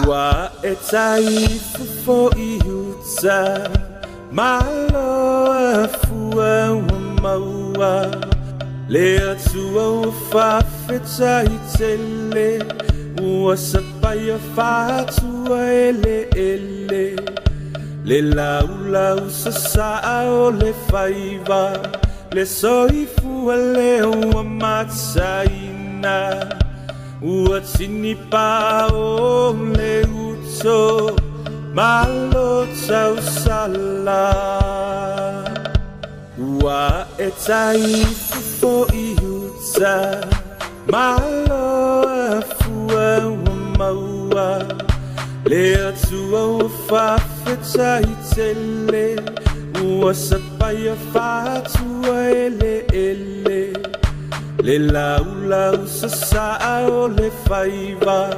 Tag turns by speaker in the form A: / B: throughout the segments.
A: Ua e tai fofo i uta Malo a fua ua maua Le Atua ua faafetai tele Ua sapaia faatua eleele Le laulau sasaa o le faiva Le soifua lea ua mataina Ua tinipa o le uto Malo tausala Ua e tai fofo i uta Malo a fua ua maua Le Atua ua faafetai tele Ua sapaia faatua eleele Le laulau sasaa o le faiva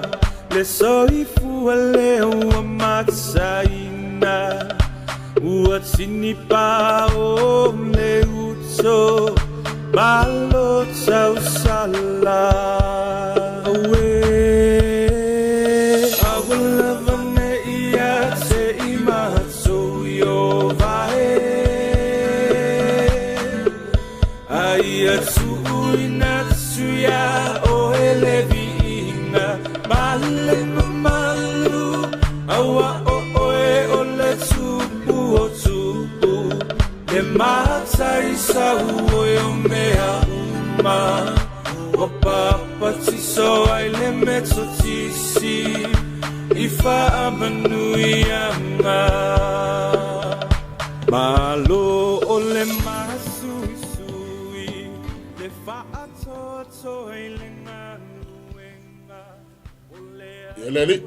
A: Le soifua lea ua mataina Ua tinipa o le uto Malo tausala Auē Aua lava ne i ia te i matou Ieova e A ia tuuina atu iā oe le viiga ma le mamalu, Auā o oe o le Tupu o tupu, le Matai sau ai o mea uma, Ua papatiso ai le Metotisi i faamanuiaga. Malo o le masuisui, le faatoatoa i le galuega, o le
B: Ia le alii.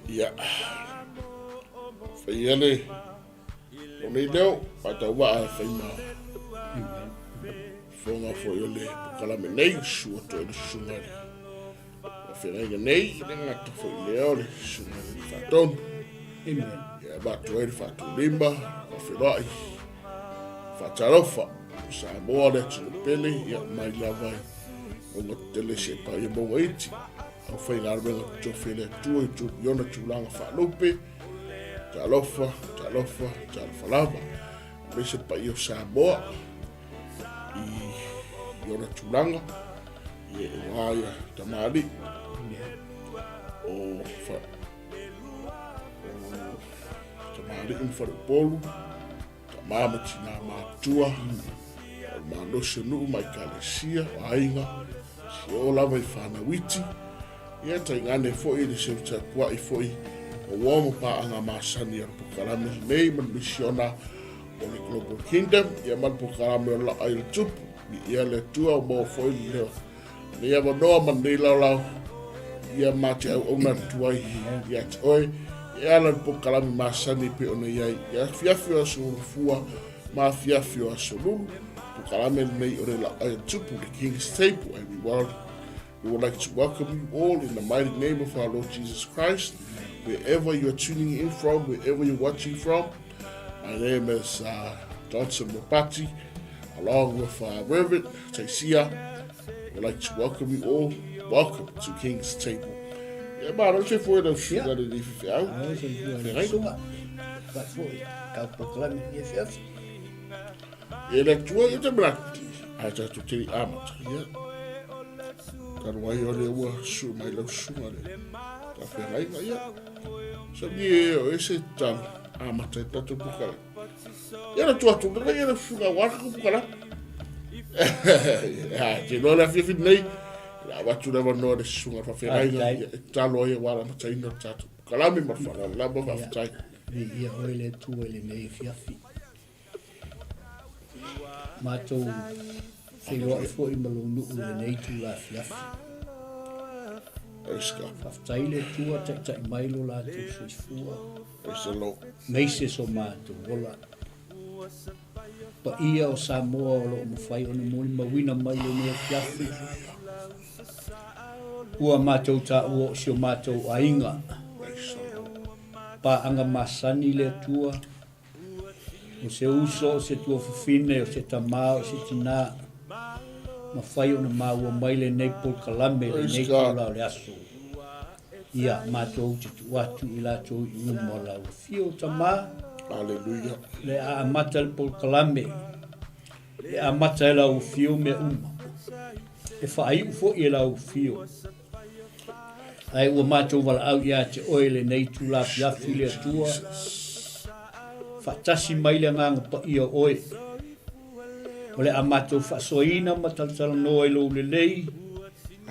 B: Ia. Faia le o nei leo, faatauvaa e fai ma fofoga foi o le pokalame nei, sua toe le susuga i le faafeagaiga nei, le gata foi lea o le susuga i le faatonu.
C: Amen.
B: Ia avatu ai le faatulima, faafeiloai, faatalofa, Samoa le atunuu pele, ia mai lava i mauga tetele seia paia mauga iti, aufaigaluega totofi a le Atua i ona tulaga faalupe, talofa, talofa, talofa lava. Aemaise le paia o Samoa i ona tulaga, ia aua ia tamalii o fa, o tamalii ma faleupolu, tama ma tina matutua, o le malosi o nuu ma ekalesia, o aiga, seia oo lava i fanau iti, ia tainane foi le seu tapuai foi o uo ma paaga masani a le pokalame lenei ma le misiona o le Global Kingdom, ia ma le pokalame o Laa i le Tupu. Viia le Atua ua maua foi le leo lenei avanoa ma lenei laolao ia ma te auauna atu ai ia te oe e ala i le pokalame masani e pei ona i ai i afiafi o aso Gafua ma afiafi o aso Lulu. Pokalame lenei o le Laa i le Tupu, the King's Table, and we would like to welcome you all in the mighty name of our Lord Jesus Christ, wherever you are tuning in from, wherever you're watching from. My name is Johnson Mopati, along with Reverend Taisia. We'd like to welcome you all. Welcome to King's Table. Ia malo se foi lau susuga le nei fefeau.
C: Ai, se fua le
B: Feagai.
C: susuga. Vai foi, kau pokalame i afiafi.
B: E le Atua ia te manatu, ae tatou te i amata, ia. Talu ai o lea ua suu mai lau susuga le tafeagaiga, ia. Sami e o e se tatalo amata i tatou pokalame. Ia na tua atu lena ia le susuga aua le tatou pokalame. Ia, te iloa le afiafi lenei, o le a avatu le avanoa i le susuga i le faafeagaiga, ia, e tatalo ai aua le amataina o le tatou pokalame ma le faaaloalo lava, faafetai.
C: Viia oe le Atua i lenei afiafi. Matou feiloai foi ma lou nuu i lenei itula afiafi. Faafetai le Atua taitai mai lo latou soifua. Maise so matou ola. Paia o Samoa o lo o mafai ona molimauina mai lenei afiafi. Ua matou taua o si o matou aiga. Paaga masani le Atua. O se uso, o se tuafafine, o se tamā, o se tinā, mafai ona maua mai lenei polokalame i lenei itula o le aso. Ia, matou te tuu atu i latou i luma o lau afio, tamā.
B: Aleluia.
C: Le a amata le polokalame, e amata e lau afio mea uma. E faaiu foi e lau afio. Ae ua matou valaau ia te oe lenei itula afiafi le Atua, faatasi mai le Agaga Paia o oe. O le a matou faasoaina ma talatalanoa i lou lelei,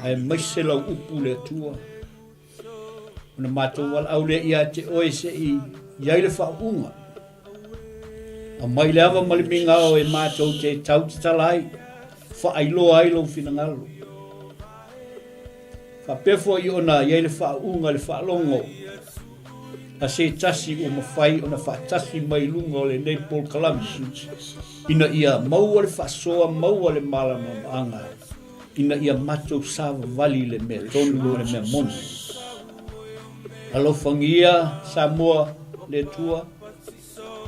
C: aemaise lau upu le Atua. Ona matou valaau lea ia te oe se i i ai le faauuga. Aumai le ava ma le migao e matou te tau tatala ai, faailoa ai lou finagalo. Faapea foi ona i ai le faauuga i le faalogo a se tasi ua mafai ona faatasi mai i luga o lenei polokalame, ina ia maua le faasoa, maua le malamalamaaga, ina ia matou savavali i le mea tonu ma le mea moni. Alofagia Samoa le Atua,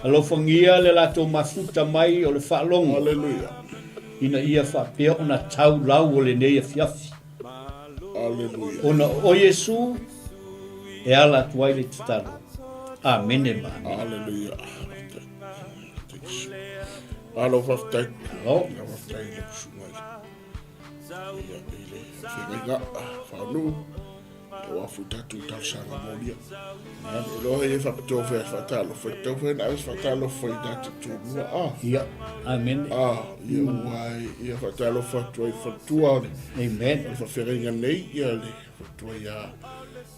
C: alofagia le latou mafuta mai o le faalogo,
B: Aleluia.
C: ina ia faapea ona tau lau o lenei afiafi.
B: Aleluia.
C: Ona o Iesu e ala atu ai le tatalo. Amene ma amene.
B: Aleluia. Malo faafetai.
C: Malo.
B: Faafetai i lau susuga i le, ia, i le feagaiga faanuu. Aua foi tatou talosaga molia. E loa ia faapitoa foi a faatalofa, e tatau foi ona ave se faatalofa i tatou tumua. Ah.
C: Ia, amene.
B: Ah, ia ua ia faatalofa atu ai faletua o le,
C: Amen.
B: o le faafeagaiga nei, ia le faletua ia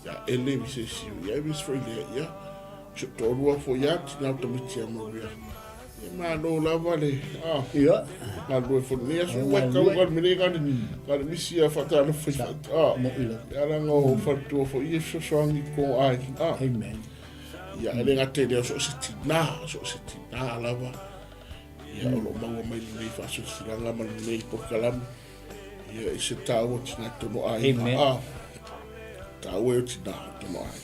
B: ia Ele ma se isi o ia, aemaise foi lea, ia, si ou toalua foi ia, tina o tamaiti ia Maria. Ia malo lava le, ah,
C: Ia.
B: galulue foi lenei aso, ua tau ka le mele ka le, ka le misi ia faatalofa i fa- ah,
C: Mo'i lava.
B: ia leaga o faletua foi ia fesoasoani i ko ai, ah.
C: Amen.
B: Ia, e le gata i lea, so o se tina, so o se tina lava, ia, o lo o maua mai lenei faasilasilaga ma lenei polokalame, Ia, i se tāua tina i tono aiga.
C: Amen.
B: Ah, tāua e o tina i tono aiga.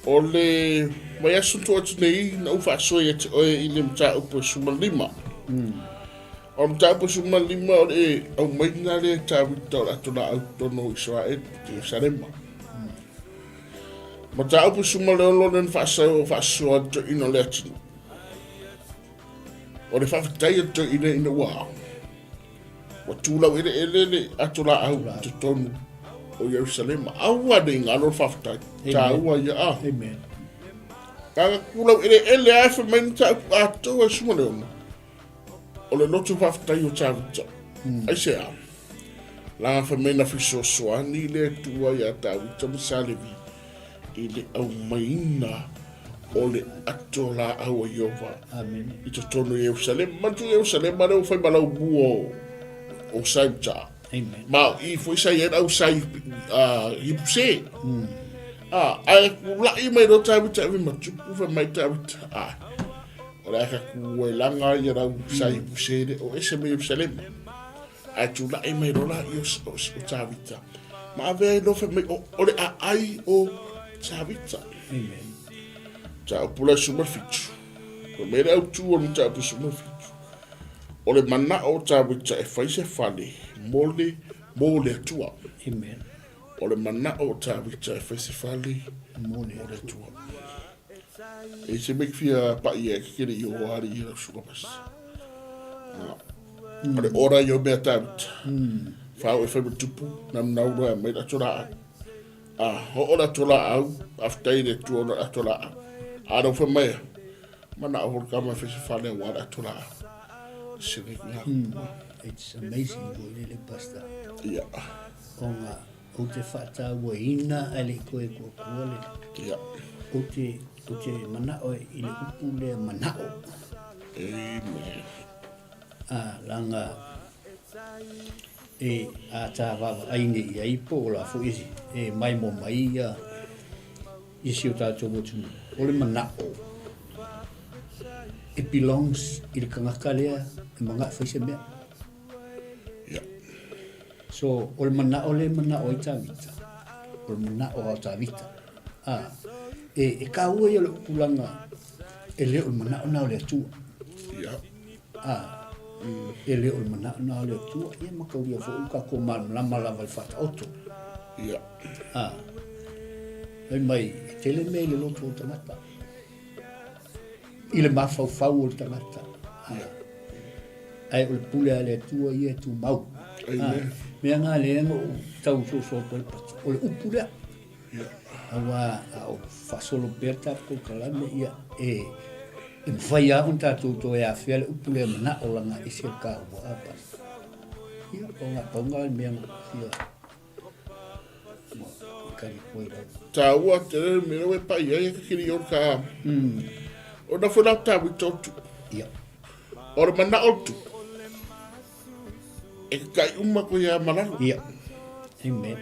B: O le vaiaso na tuu atu nei, na ou faasoa ia te oe i le mataupu e 15. O le mataupu e 15 o le aumaina lea e Tavita o le ato laau i totonu o Israel, Jerusalema. Mataupu e 16 lea na faasoa faasoa le toeaina o le atunuu. O le faafetai a le toeaina ina ua Ua tulau eleele le ato laau i totonu o Ierusalema. Aua ne i galo le faafetai. Taua ia a.
C: Amen.
B: Kaga tulau eleele a e fai mai mataupu atoa e suma le ono. O le loto faafetai o Tavita. Aisea? Laga fai mai na fesoasoani le Atua iā Tavita ma Salevi i le aumaiina o le ato laau a Ieova
C: Amene.
B: i totonu o Ierusalema. Manatua Ierusalema lea ua fai ma laumua o, o Saimta.
C: Amen.
B: Ma o i foi sa i ai le au sai Iepuse. Ah, ae kula'i mai loa Tavita ave ma tupu fai mai Tavita. Ah, o le a ka ku e laga ia lau sai Iepuse le o ese mai Ierusalema. Ae tula'i mai loa la i o, o, o Tavita. Ma ave ai loa fai mai o, o le aai o Tavita.
C: Amen.
B: Mataupu la e 17. Fai mai le autu o le mataupu 17. O le manao o Tavita e fai se fale mo le, mo le Atua.
C: Amen.
B: O le manao o Tavita e fai se fale
C: Mo le
B: mo le Atua. E se mea fia pa'i e ke le i o ari i lau suka pasi. O le ora i o mea Tavita. Whao e whai tupu, nam nau roa e mai la tora au. A, ho o la tora au, faafetai i le Atua ona o le ato laau. A na ua fai mai, manao foi le tama e fai se fale aua le ato laau. Sili ku ia.
C: It's amazing foi lele pastor.
B: Ia.
C: Ona ou te faatauaina ae le i toe kuakua le.
B: Ia.
C: Ou te, ou te manao i le upu lea manao.
B: Amen.
C: A, laga e a ta vaavaai nei i ai po o la foi e maimoa mai ia i si o tatou atunuu. O le manao, it belongs i le tagata lea e manao e fai se mea.
B: Yeah.
C: So, o le manao lea e manao ai Tavita, o le manao a Tavita. A, e, e kāua ia o le upulaga. E le o le manao na o le Atua.
B: Ia.
C: A, e le o le manao na o le Atua. Ia mataulia foi ua tatou malamalama lava i le faataoto.
B: Ia.
C: A, fai mai, e tele mea i le loto o le tagata. I le mafaufau o le tagata. A, ae o le pule a le Atua ia e tumau.
B: Amen.
C: Mea nga lea na ou tau soso atu ai patu. O le upu lea. Aua a o faasolo pea le tatou kalame, ia, e, e mafai lava ona tatou toe afea le upu lea manao laga ese le taua a pasi. Ia, o ngā paunga le mea na fia kari koe lau.
B: Tāua te rere me rewe pai ai e kiri o ka. O na whena tā wito tu.
C: Ia.
B: O le mana o tu. E kai uma ko ia malalo.
C: Ia. Amen.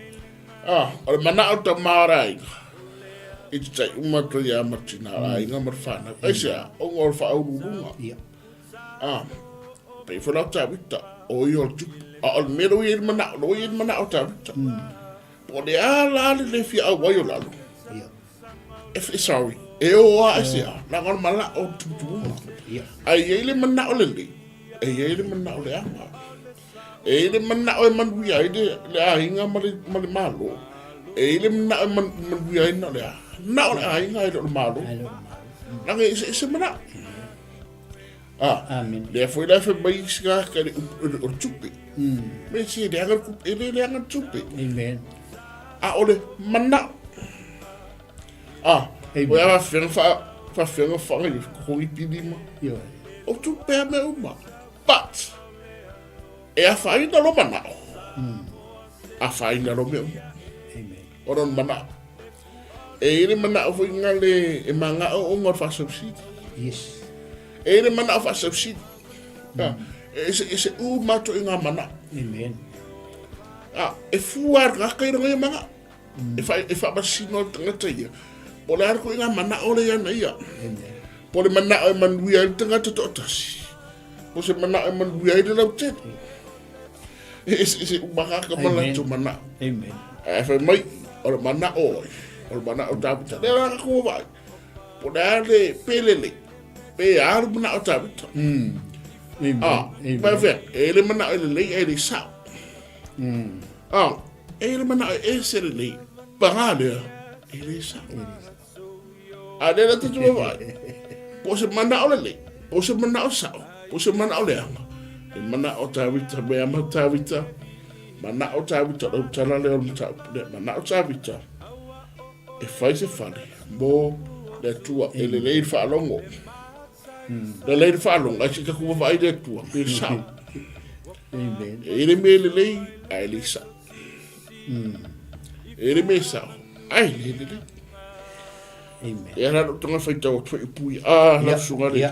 B: Ah, o le mana o ta marai. I te tai uma to ia matina mm. ai ngā marwhana. Ai se a, o ngā wha aururunga.
C: Ia.
B: Ah, pei whanau tā wita, o i o le tupu. A o le mero i e mana, o i e mana o tā wita. Po le a la le le fia au ai o lalo.
C: Ia.
B: E sorry. E o a e se a, la ngā mana o tupu.
C: Ia.
B: Ai e le mana o le le. E i ai le manao leaga. E i ai le manao e manuia ai le, le aiga ma le, ma le Malo. E i ai le manao e man, manuia ai na o le a. Na o le aiga e le o le Malo. Langa e se, se manao. Ah,
C: Amen.
B: lea foi la fai mai isi ka ka le o le tupe. Me si le anga e le le anga tupe.
C: Amen.
B: A o le manao. Ah,
C: Amen.
B: o ia fa fa fa fa fa i ko i pilima.
C: Ioe.
B: O tupe a me uma. But, e afaina lo manao. Afaina lo mea uma.
C: Amen.
B: O lona manao. E i le manao foi nga le e mangao o ngā wha-subsidi.
C: Yes.
B: E i le manao wha-subsidi. Mm. E se, e se u mato i ngā manao.
C: Amen.
B: Ah, e fua ngā kairanga i manga. E wha, e wha masino le tangata ia. Po le arako i ngā manao le ana ia.
C: Amen.
B: Po le manao e manuia ai le tangata to'atasi. Po se manao e manuia ai le lautele. E se, se umakaka ma
C: Amen.
B: latou manao.
C: Amen.
B: Ae fai mai, o le manao oi. O le manao Tavita. Le raka kua vai. Po le a le pelele. Pe a le manao Tavita.
C: Amen.
B: Ah,
C: Amen.
B: mai fea, e le manao e lelei e le sao. Ah, e le manao e se lelei. Pagā lea, e le sao. A le la tatu vai. Po se manao lelei, po se manao sao, po se manao leaga. Le manao Tavita, me ama Tavita. Manao Tavita, lau tala lea o le mataupu lea. Manao Tavita, e fai se fale mo le Atua, e lelei le faalogo. Lelei le faalogo, ai se taku vaavaai le Atua, pe sao.
C: Amen.
B: E le mea lelei, ae le sao. E le mea sao, ae le lelei.
C: Amen.
B: E ala tonga faitau atu i pui a la susuga le.
C: Ia.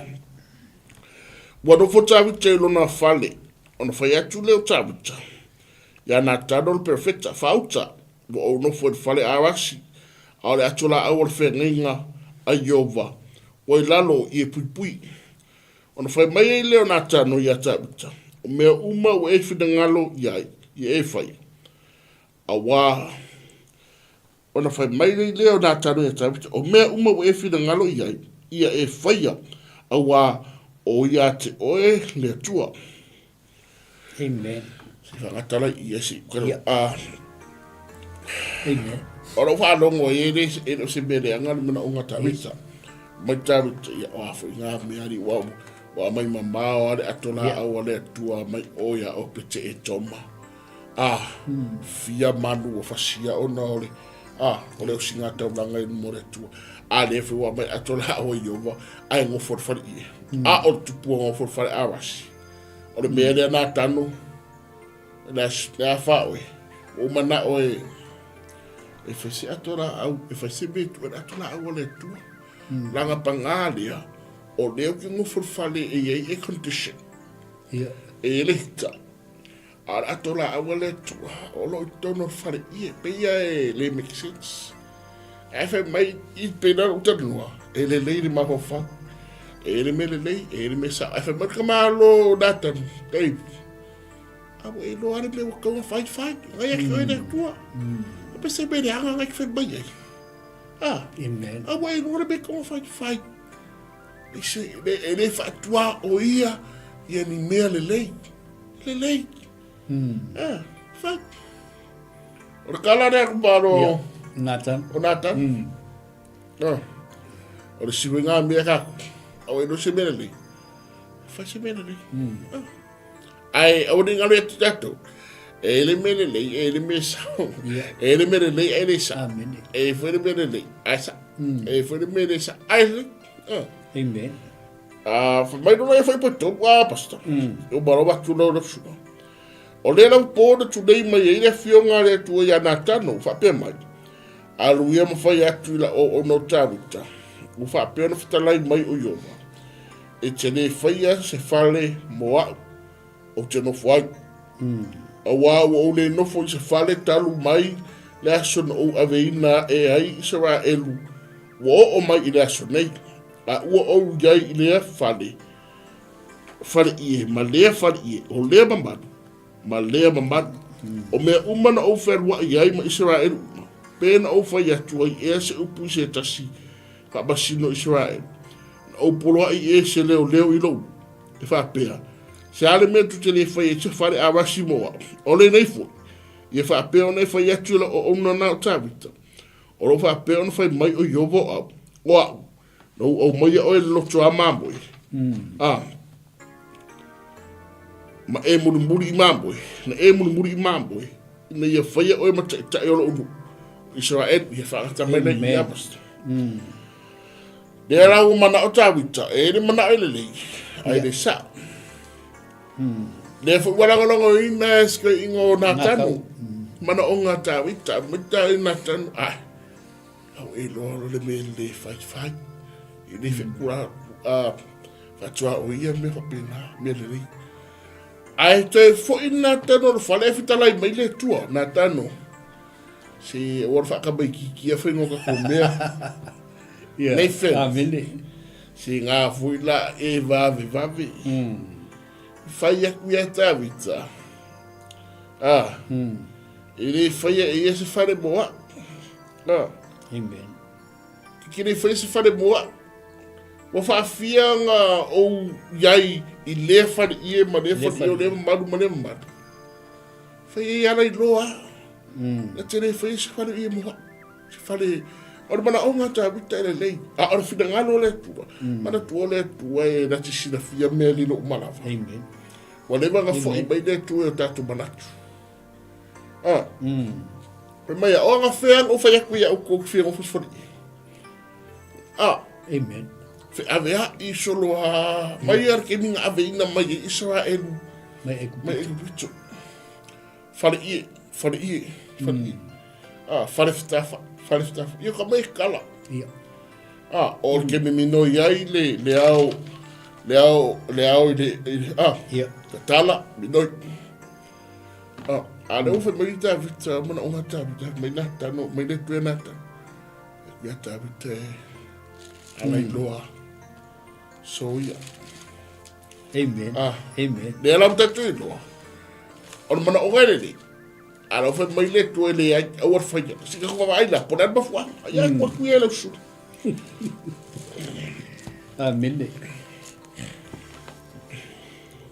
B: Ua nofo Tavita i lona fale, ona fai atu lea o Tavita, ia Natano le perofeta, Faauta, ua ou nofo i le fale Arasi, a o le ato laau o le feagaiga a Ieova, ua i lalo i e puipui. Ona fai mai ai lea o Natano iā Tavita, O mea uma ua e finagalo i ai, ia e fai. Auā, ona fai mai ai lea o Natano iā Tavita, O mea uma ua e finagalo i ai, ia e faia, auā, o ia te oe le Atua.
C: Amen.
B: Se whangatala i ia se ukara.
C: Ia.
B: A,
C: Amen.
B: o lou faalogo ai e le e le o se mea leaga le manaoga Tavita. Mai Tavita ia o a foi ngā mea ari ua ua mai mamao a le ato la au a le Atua mai o ia o pete e toma. A, fia manu ua fasia ona o le a, o le osi ngā taulaga i luma o le Atua. A le foi ua mai ato la au a Iova, a e gofo le fale i e. A o le tupu o gofo le fale Arasi. O le mea lea Natano, le a fa oe, ua ou manao e, e fai se ato laau, e fai se mea e tuu ai le ato laau a le Atua. Leaga pagā lea, o lea ou te gofo i le fale e i ai air condition,
C: Ia.
B: e i ai le heater. A o le ato laau a le Atua, o lo o i totonu o le fale ie, pei ia e le make sense. Ae fai mai i pei la lou talanoa, e lelei le mafaufau. E i ai le mea lelei, e i ai le mea sao. Ae fai mai le tamālo Nathan, Dave, a ua e iloa lava le mea ua tatau ona fai, fai. Ngai ake oe le Atua. E pei se mea leaga ngai te fai mai ai. Ah,
C: Amen.
B: a ua e iloa le mea e tatau ona fai, fai. Se, e le faatua o ia ia ni mea lelei. Lelei. Eh, fai. O le kala lea kumalo.
C: Ia, Nathan.
B: O Nathan. Ah. O le siwe ngā mea ka. Au e no se mea lelei. Fai se mea lelei. Ah. Ai, au ni ngalo e te tatou. E le mea lelei, e le mea sao. E le mea lelei, e le sa.
C: Amen.
B: E foi le mea lelei, ai sa. E foi le mea le sa. Ai le. Ah.
C: Amen.
B: Ah, fai mai lona e fai po tō, ah, pastor. E o maro watu lau la suna. O le lau pō na tunei mai e le fionga le atua ia Natano, whapea mai. Alu ia ma whai atu i la o o no Tawita. U whapea na whatalai mai o Iova. E te le whaia se whale mo au, o te nofo ai. Auā ua ou le nofo i se fale talu mai le aso na ou aveina aʻe ai Isaraelu, ua oo mai i le aso nei, a ua ou i ai i lea fale, fale ʻie ma lea fale ʻie, o lea mamalu ma lea mamalu. O mea uma na ou fealuaʻi ai ma Isaraelu uma, pe na ou fai atu ai ea se upu i se tasi faamasino o Isaraelu, na ou poloaʻi ē se leoleo i lou E faapea, Se a le mea tu te le fai e se fale a rasi mo au? O lenei foi, ia faapea ona e fai atu e lau auauna na o Tavita. O lou faapea ona fai mai o Ioba o au, o a'u, na ou aumaia oe i le loto a mamoe, a, ma e mulimuli i mamoe, na e mulimuli i mamoe, ina ia faia oe ma taitai o lou nuu, o Isaraelu, ia faagata mai nei i Apasta. Lea la ua manao Tavita, e le manao e lelei, a e le sao. Lea foi ua lagolagoina e se toeaiina o Natano, manaoga a Tavita, mai ta i Natano, ai, au e iloa loa le mea lelei e fai, fai. E le fekula, a, faatuaoia mea faapena, mea lelei. Ae toe foi Natano o le fale e fetalai mai le Atua, Natano. Se ua whakamaikiki a whenua ka ko mea.
C: Yeah.
B: Nathan.
C: Amene.
B: Se ngā fui la e vave vave. Whai aku ia Tavita. Ah. E le whaia e ia se whare moa. Ah.
C: Amen.
B: Ki le whaia se whare moa. Ua whaafia ngā ou iai i le whare ie ma le whare ie o le maru ma le maru. Whai e ala i loa. Na te le whai se whare i moa. Se whare, o le mana o ngā tāwita e lelei. A o le whinangalo le atua. Mana tua le atua e na te sinawhia mea lilo umalawa.
C: Amen.
B: Ua leva nga whai mai le atua e o tātou manatu. Ah. Pe mai a o ngā whea o whai aku ia au kō whia ngō whai. Ah.
C: Amen.
B: Whe ave a i solo a mai ar ke minga ave ina mai e Israelu.
C: Mai e kupito.
B: Mai e kupito. Whare ie, whare ie, whare ie. Ah, whare whitafa, whare whitafa. Ia ka mai kala.
C: Ia.
B: Ah, o ke mimi noi ai le, le ao, le ao, le ao i le, i le ah,
C: Ia.
B: tatala, minoi. Ah, a le uwha mai tā vita, mana o ngā tā vita, mai nā tano, mai le tue nā tano. Ia tā vita e, ala i loa. So ia.
C: Amen.
B: Ah.
C: Amen.
B: Le ala mta tui loa. O le mana o ngai lele. A lau fai mai le tua le ai au ar whaia. Sika kua ai la, pona mafua. Ai ai kua kui e lau su.
C: Amen.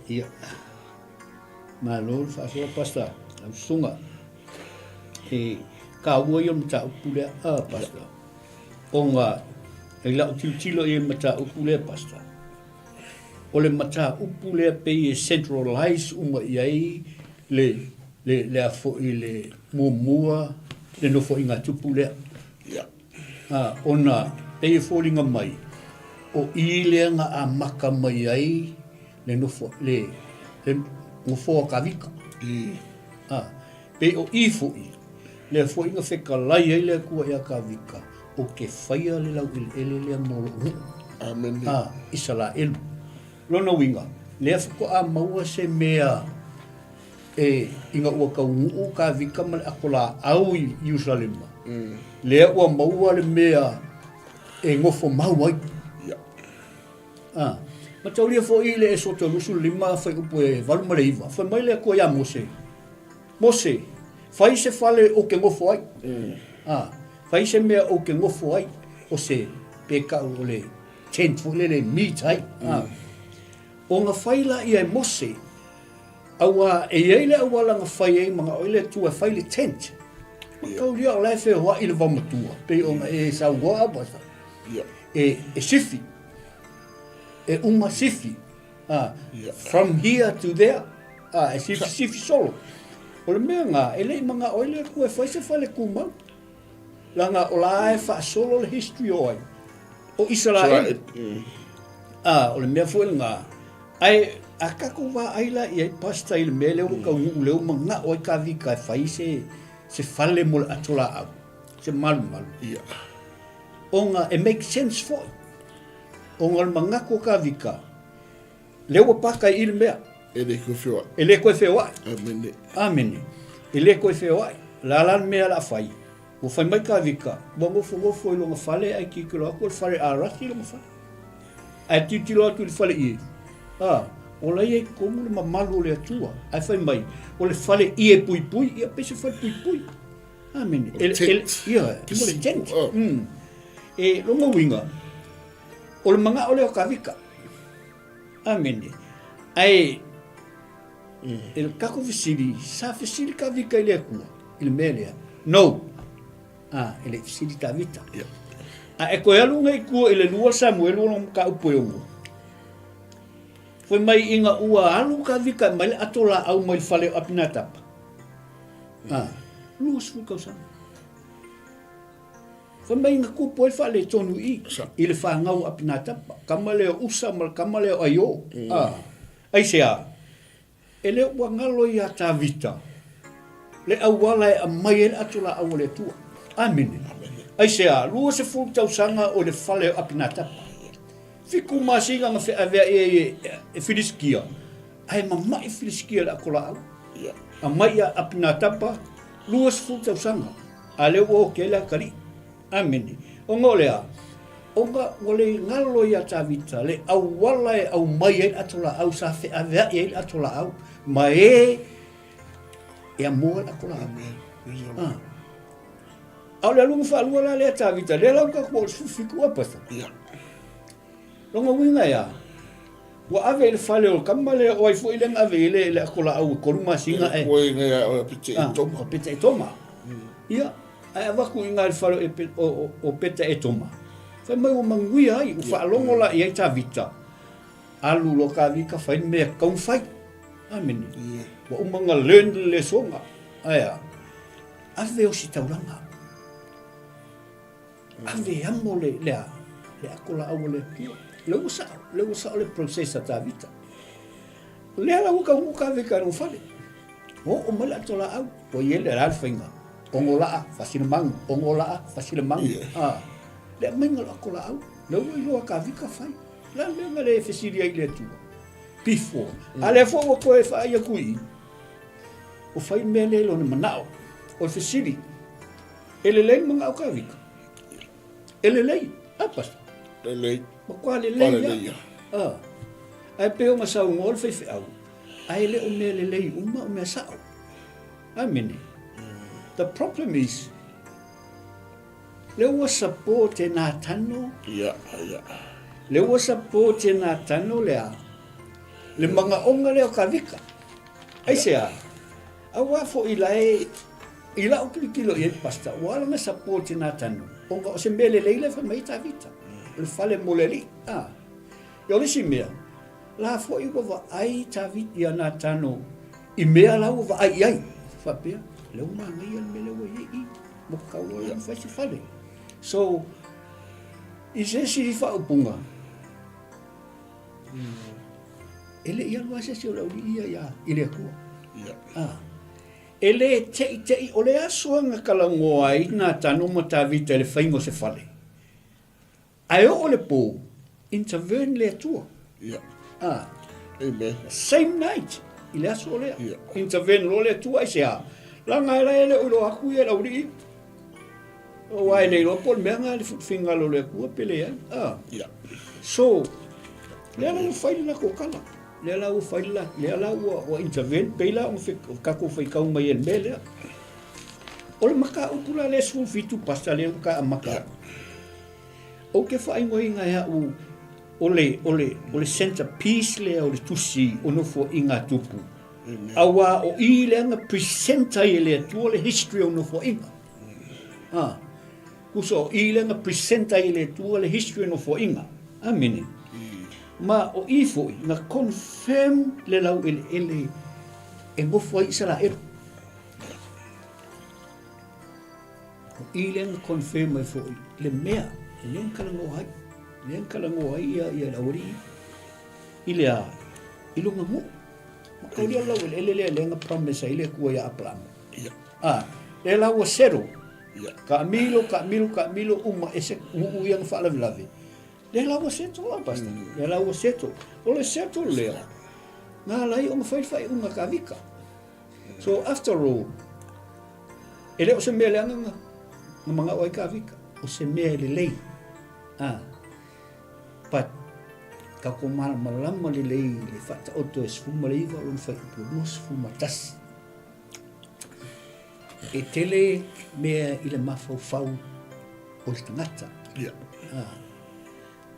C: Ia. Malo le faasoa pastor. Lau susuga. E kaua ia o le mataupu lea a pastor. Ona i lau tilotilo i le mataupu lea pastor. O le mataupu lea pei e centralize uma i ai le le le a foi le muamua le nofoaiga tupu lea.
B: Ia.
C: A, ona pei e foliga mai o i lea na amata mai ai le nofo le le nofoa Kavika. A, pei o i foi lea foi na fetalai ai le Atua ia Kavika ou te faia le laueleele lea mo lou nuu.
B: Amene.
C: A, Isalaelu. Lona uiga, lea faatoa maua se mea e ina ua taunuu Kavika ma le ato laau i Ierusalema, lea ua maua le mea e nofo mau ai.
B: Ia.
C: A, mataulia foi i le Esoto 25 fuaiupu e 8 ma le 9, fai mai le Atua iā Mose, Mose, fai se fale ou te nofo ai. A, fai se mea ou te nofo ai, o se pekau o le. tent foi lele e meet ai. Ona fai laia e Mose, auā e i ai le auala na fai ai mana'o ai le Atua e fai le tent. Mataulia o la e feoa'i le vaomatua, pei ona e saunoa a Pastor. E, e sifi. E uma sifi. Ah, from here to there. Ah, e sifi sifi solo. O le mea lena, e le i mana'o ai le Atua e fai se fale tumau. Leaga o la e faasolo le history o ai? O Isaraelu. A, o le mea foi lena. Ae a tatou vaai la i ai Pastor i le mea lea ua taunuu lea ua manao ai Kavika e fai se se fale mo le ato laau, se malumalu.
B: Ia.
C: Ona e make sense foi. Ona o le manatu o Kavika, lea ua paka i i le mea.
B: E le toe feoai.
C: E le toe feoai.
B: Amene.
C: Amene. E le toe feoai. O le a la le mea o le a fai? Ua fai mai Kavika, ua nofonofo i lona fale ae tilotilo atu o le fale Arati lona fale. Ae tilotilo atu i le fale ie, a, o la e i totonu le mamalu o le Atua. Ae fai mai, o le fale ie puipui, ia pei se fale puipui. Amene.
B: O le tent.
C: Ia, o le tent. E, lona uiga, o le manao lea o Kavika. Amene. Ae, e le tatou fesili, sa fesili Tavita i le Atua i le mea lea? No. Ah, e le i fesili Tavita.
B: Yeah.
C: A e toe alu nei i tua i le 2 Samuelu o lona mataupu e 6. Fai mai ina ua alu Tavita e aumai le ato laau mai le fale o Apinatapa. Ah, 20 tausaga. Fai mai na tupu ai le faaletonu i i, i le fanau o Apinatapa, tama lea o Usa ma le tama lea o Aio. A, aisea? E le ua galo iā Tavita le auala e aumai ai le ato laau a le Atua. Amene. Aisea? 20 tausaga o le fale o Apinatapa. Fitu masina na feaveai ai e Filisitia, ae mama'i Filisitia i le ato laau. Aumai ia Apinatapa, 20 tausaga. A lea ua oki ai le atalii. Amene. Ona o le a? Ona ua le galo iā Tavita le auala e aumai ai le ato laau sa feaveai ai le ato laau ma e e amoa le ato laau. Ah. A o le aluga faalua la lea Tavita, lea la ua tatou oo i le 17 Pastor.
B: Ia.
C: Lona uiga e a? Ua ave i le fale o le tama lea, o ai foi lea na ave i ai le, le ato laau e tolu masina ae...
B: Koe nei a o Pete
C: Ah,
B: Etoma.
C: o Pete Etoma. Ia, ae avatu i ina i le fale o, Epe- o, o, o Pete Etoma. Fai mai ua manuia ai, ua faalogo la i ai Tavita. Alu loa Tavita fai le mea e tatau ona fai. Amene. Ua uma ona learn le lesoga. Ae a? Ave ositaulaga. Ave amo le, le a, le ato laau a le Atua. Lea ua sao, lea ua sao le process a Tavita. Lea la ua taunuu Tavita i lona fale. Ua oo mai le ato laau, ua i ai le la le faiga. Ono laa, fasilamanu, ono laa, fasilamanu.
B: Yeah.
C: Ah, le aumaiga o le ato laau, lea ua iloa Tavita fai. Le a le mea na le fesili ai i le Atua? Before. A lea foi ua toe faai atu i i, ua fai le mea lea i lona manao. O le fesili, E lelei le manao Tavita. E lelei. A pastor.
B: Lelei.
C: Matua lelei ia. Ah. Ae pei ona saunoa le faifeau, ae le o mea lelei uma o mea sao. Amene. The problem is, le ua support e Natano.
B: Ia, ia.
C: Le ua support e Natano le a? Le magaoga lea o Kavika. Aisea? Aua foi la e I lau tilotilo i ai Pastor, ua ala ona support i Natano, ona o se mea lelei lea e fai mai ai Tavita, o le fale mo le Alii. A. Ia o le isi mea, la foi ua vaai Tavita ia Natano i mea la ua vaai i ai, faapea, lea ua manaia le mea lea ua i ai i, ua tatau loa la ona fai se fale. So, i se isi faaupuga, e le i alu lava se isi o le aualii ia ia i le Atua.
B: Ia.
C: A. E le teʻiteʻi, o le aso na talanoa ai Natano ma Tavita i le faiga o se fale. Ae oo le pō, intervene le Atua.
B: Yeah.
C: Ah.
B: Amen.
C: Same night, i le aso lea.
B: Yeah.
C: Intervene loa le Atua aisea? Leaga e la e le o iloa atu ia i le aualii. Aua e le iloa po o le mea lena le finagalo o le Atua pe leai. Ah.
B: Yeah.
C: So, lea la ua fai le latou tala. Lea la ua fai le lea la ua, ua intervene, pei la ona tatou faitau mai ai i le mea lea. O le mataupu la lea 17 pastor lea ua ta amata. Ou te faaigoaina e au O le, o le, o le center piece lea o le tusi o Nofoaiga a Tupu. Auā o i lea na present ai e le Atua le history o Nofoaiga. Ah. Kusa o i lea na present ai e le Atua le history o Nofoaiga. Amene. Ma o i foi na confirm le laueleele e nofo ai Isaraelu. O i lea na confirm ai foi le mea lea na talanoa ai. Lea na talanoa ai ia, ia le aualii i le a, i lona nuu. Ma kaulia le laueleele lea lea na promise ai le Atua ia Aperamo.
B: Ia.
C: A, lea la ua settle.
B: Ia.
C: Taamilo, taamilo, taamilo, uma ese nuu ia na faalavelave. Lea la ua settle la, Pastor. Lea la ua settle. O le settle lea, na ala ai ona fai le faaiuga a Kavika. So after all, e le o se mea leaga na, na manao ai Kavika, o se mea e lelei. Ah. But, tatou malamalama lelei i le faataoto e 19 lona fuaiupu 21. E tele mea i le mafaufau o le tagata.
B: Yeah.
C: Ah.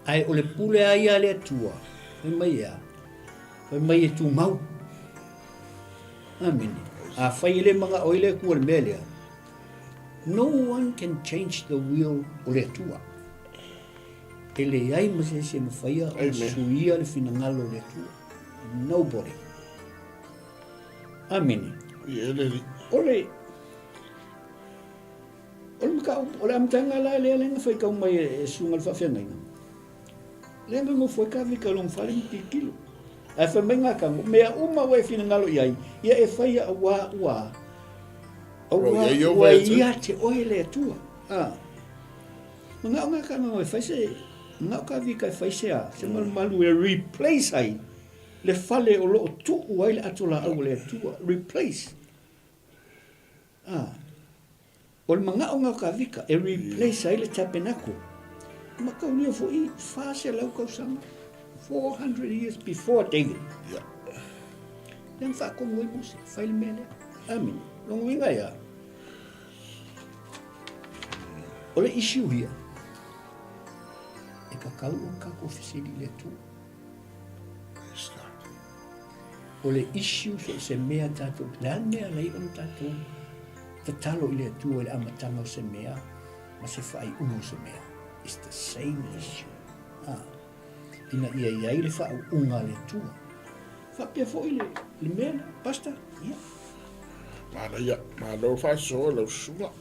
C: Ae o le pule a ia a le Atua, fai mai e a? Fai mai e tumau. Amene. Afai e le manao ai le Atua i le mea lea, no one can change the will o le Atua. E leai ma se isi e mafaia ona suia le finagalo o le Atua. Nobody. Amene. O le O le mataupu, o le amataga la lea lea na faitau mai e Susuga i le Faafeagaiga, lea na nofo ai Kavika i lona fale ma tilotilo. Ae fai mai Gakano, mea uma ua e finagalo i ai, ia e faia auā ua, auā ua ia te oe le Atua. A, manao Gakano e fai se, manao Kavika e fai se a, se malumalu e replace ai le fale o lo o tuu ai le ato laau o le Atua, replace. A, o le manaʻo o Kavika e replace ai le tabernacle. Ma kaulia foi 400 tausaga, 400 years before David.
B: Yeah.
C: Lea na faatonu ai Mose, fai le mea lea. Amene. Lona uiga e a? O le issue here, e tatau ona tatou fesili i le Atua.
B: Praise God.
C: O le issue so o se mea tatou, le a le mea alai ona tatou tatalo i le Atua i le amataga o se mea ma se faaiuga o se mea. It's the same issue. Ah. Ina ia i ai le faauuga a le Atua. Faapea foi le, le mea lea, Pastor. Ia.
B: Manaia, malo faasoa lau susuga.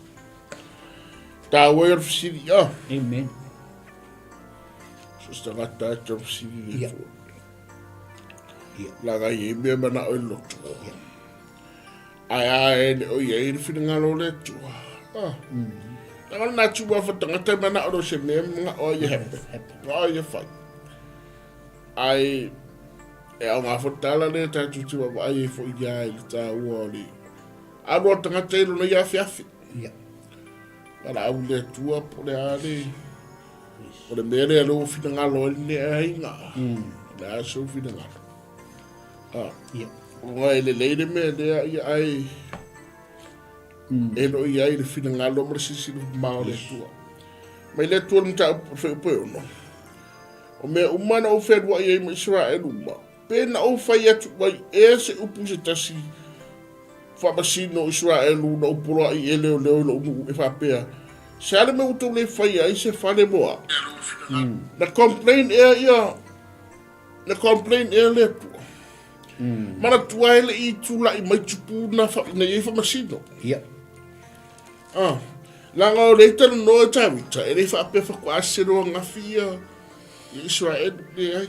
B: Tāua i o le fesili, ah.
C: Amen.
B: So se tagata e te o le fesili le
C: Ia.
B: Atua.
C: Ia.
B: Laga i ai mea manao i le loto.
C: Ia.
B: Ae a e le o i ai le finagalo o le Atua. Ah. Laga le natu ua fa tagata e manao lo se mea manao ai e happen.
C: Happen.
B: Manao ai e fai. Ae e ao ngā whatala le tātou te wawaai e fo ia i le tāua o le alo a tagata i lona ia awhiawhi.
C: Ia.
B: Wala au le Atua po le a le O le mea lea lou finagalo ai lenei aiga. O le a sou finagalo. Ah.
C: Ia.
B: Ona e lelei le mea lea ia ai e lo i ai le finagalo ma le silasila mamao o le Atua. Mai le Atua le mataupu le fuaiupu e ono. O mea uma na ou fealuai ai ma Isaraelu uma, pe na ou fai atu ai ea se upu i se tasi faamasino o Isaraelu na ou poloai e leoleo i lou nuu e faapea, Se a le mea ua tou le faia ai se fale mo au? Na complain ea ia, na complain ea le Atua. Manatua e le i tulai mai tupu na, fa, na iai faamasino.
C: Ia.
B: Ah, leaga o lea i talanoa e Tavita, e le i faapea faatoa selo agafi ia i Israel, leai.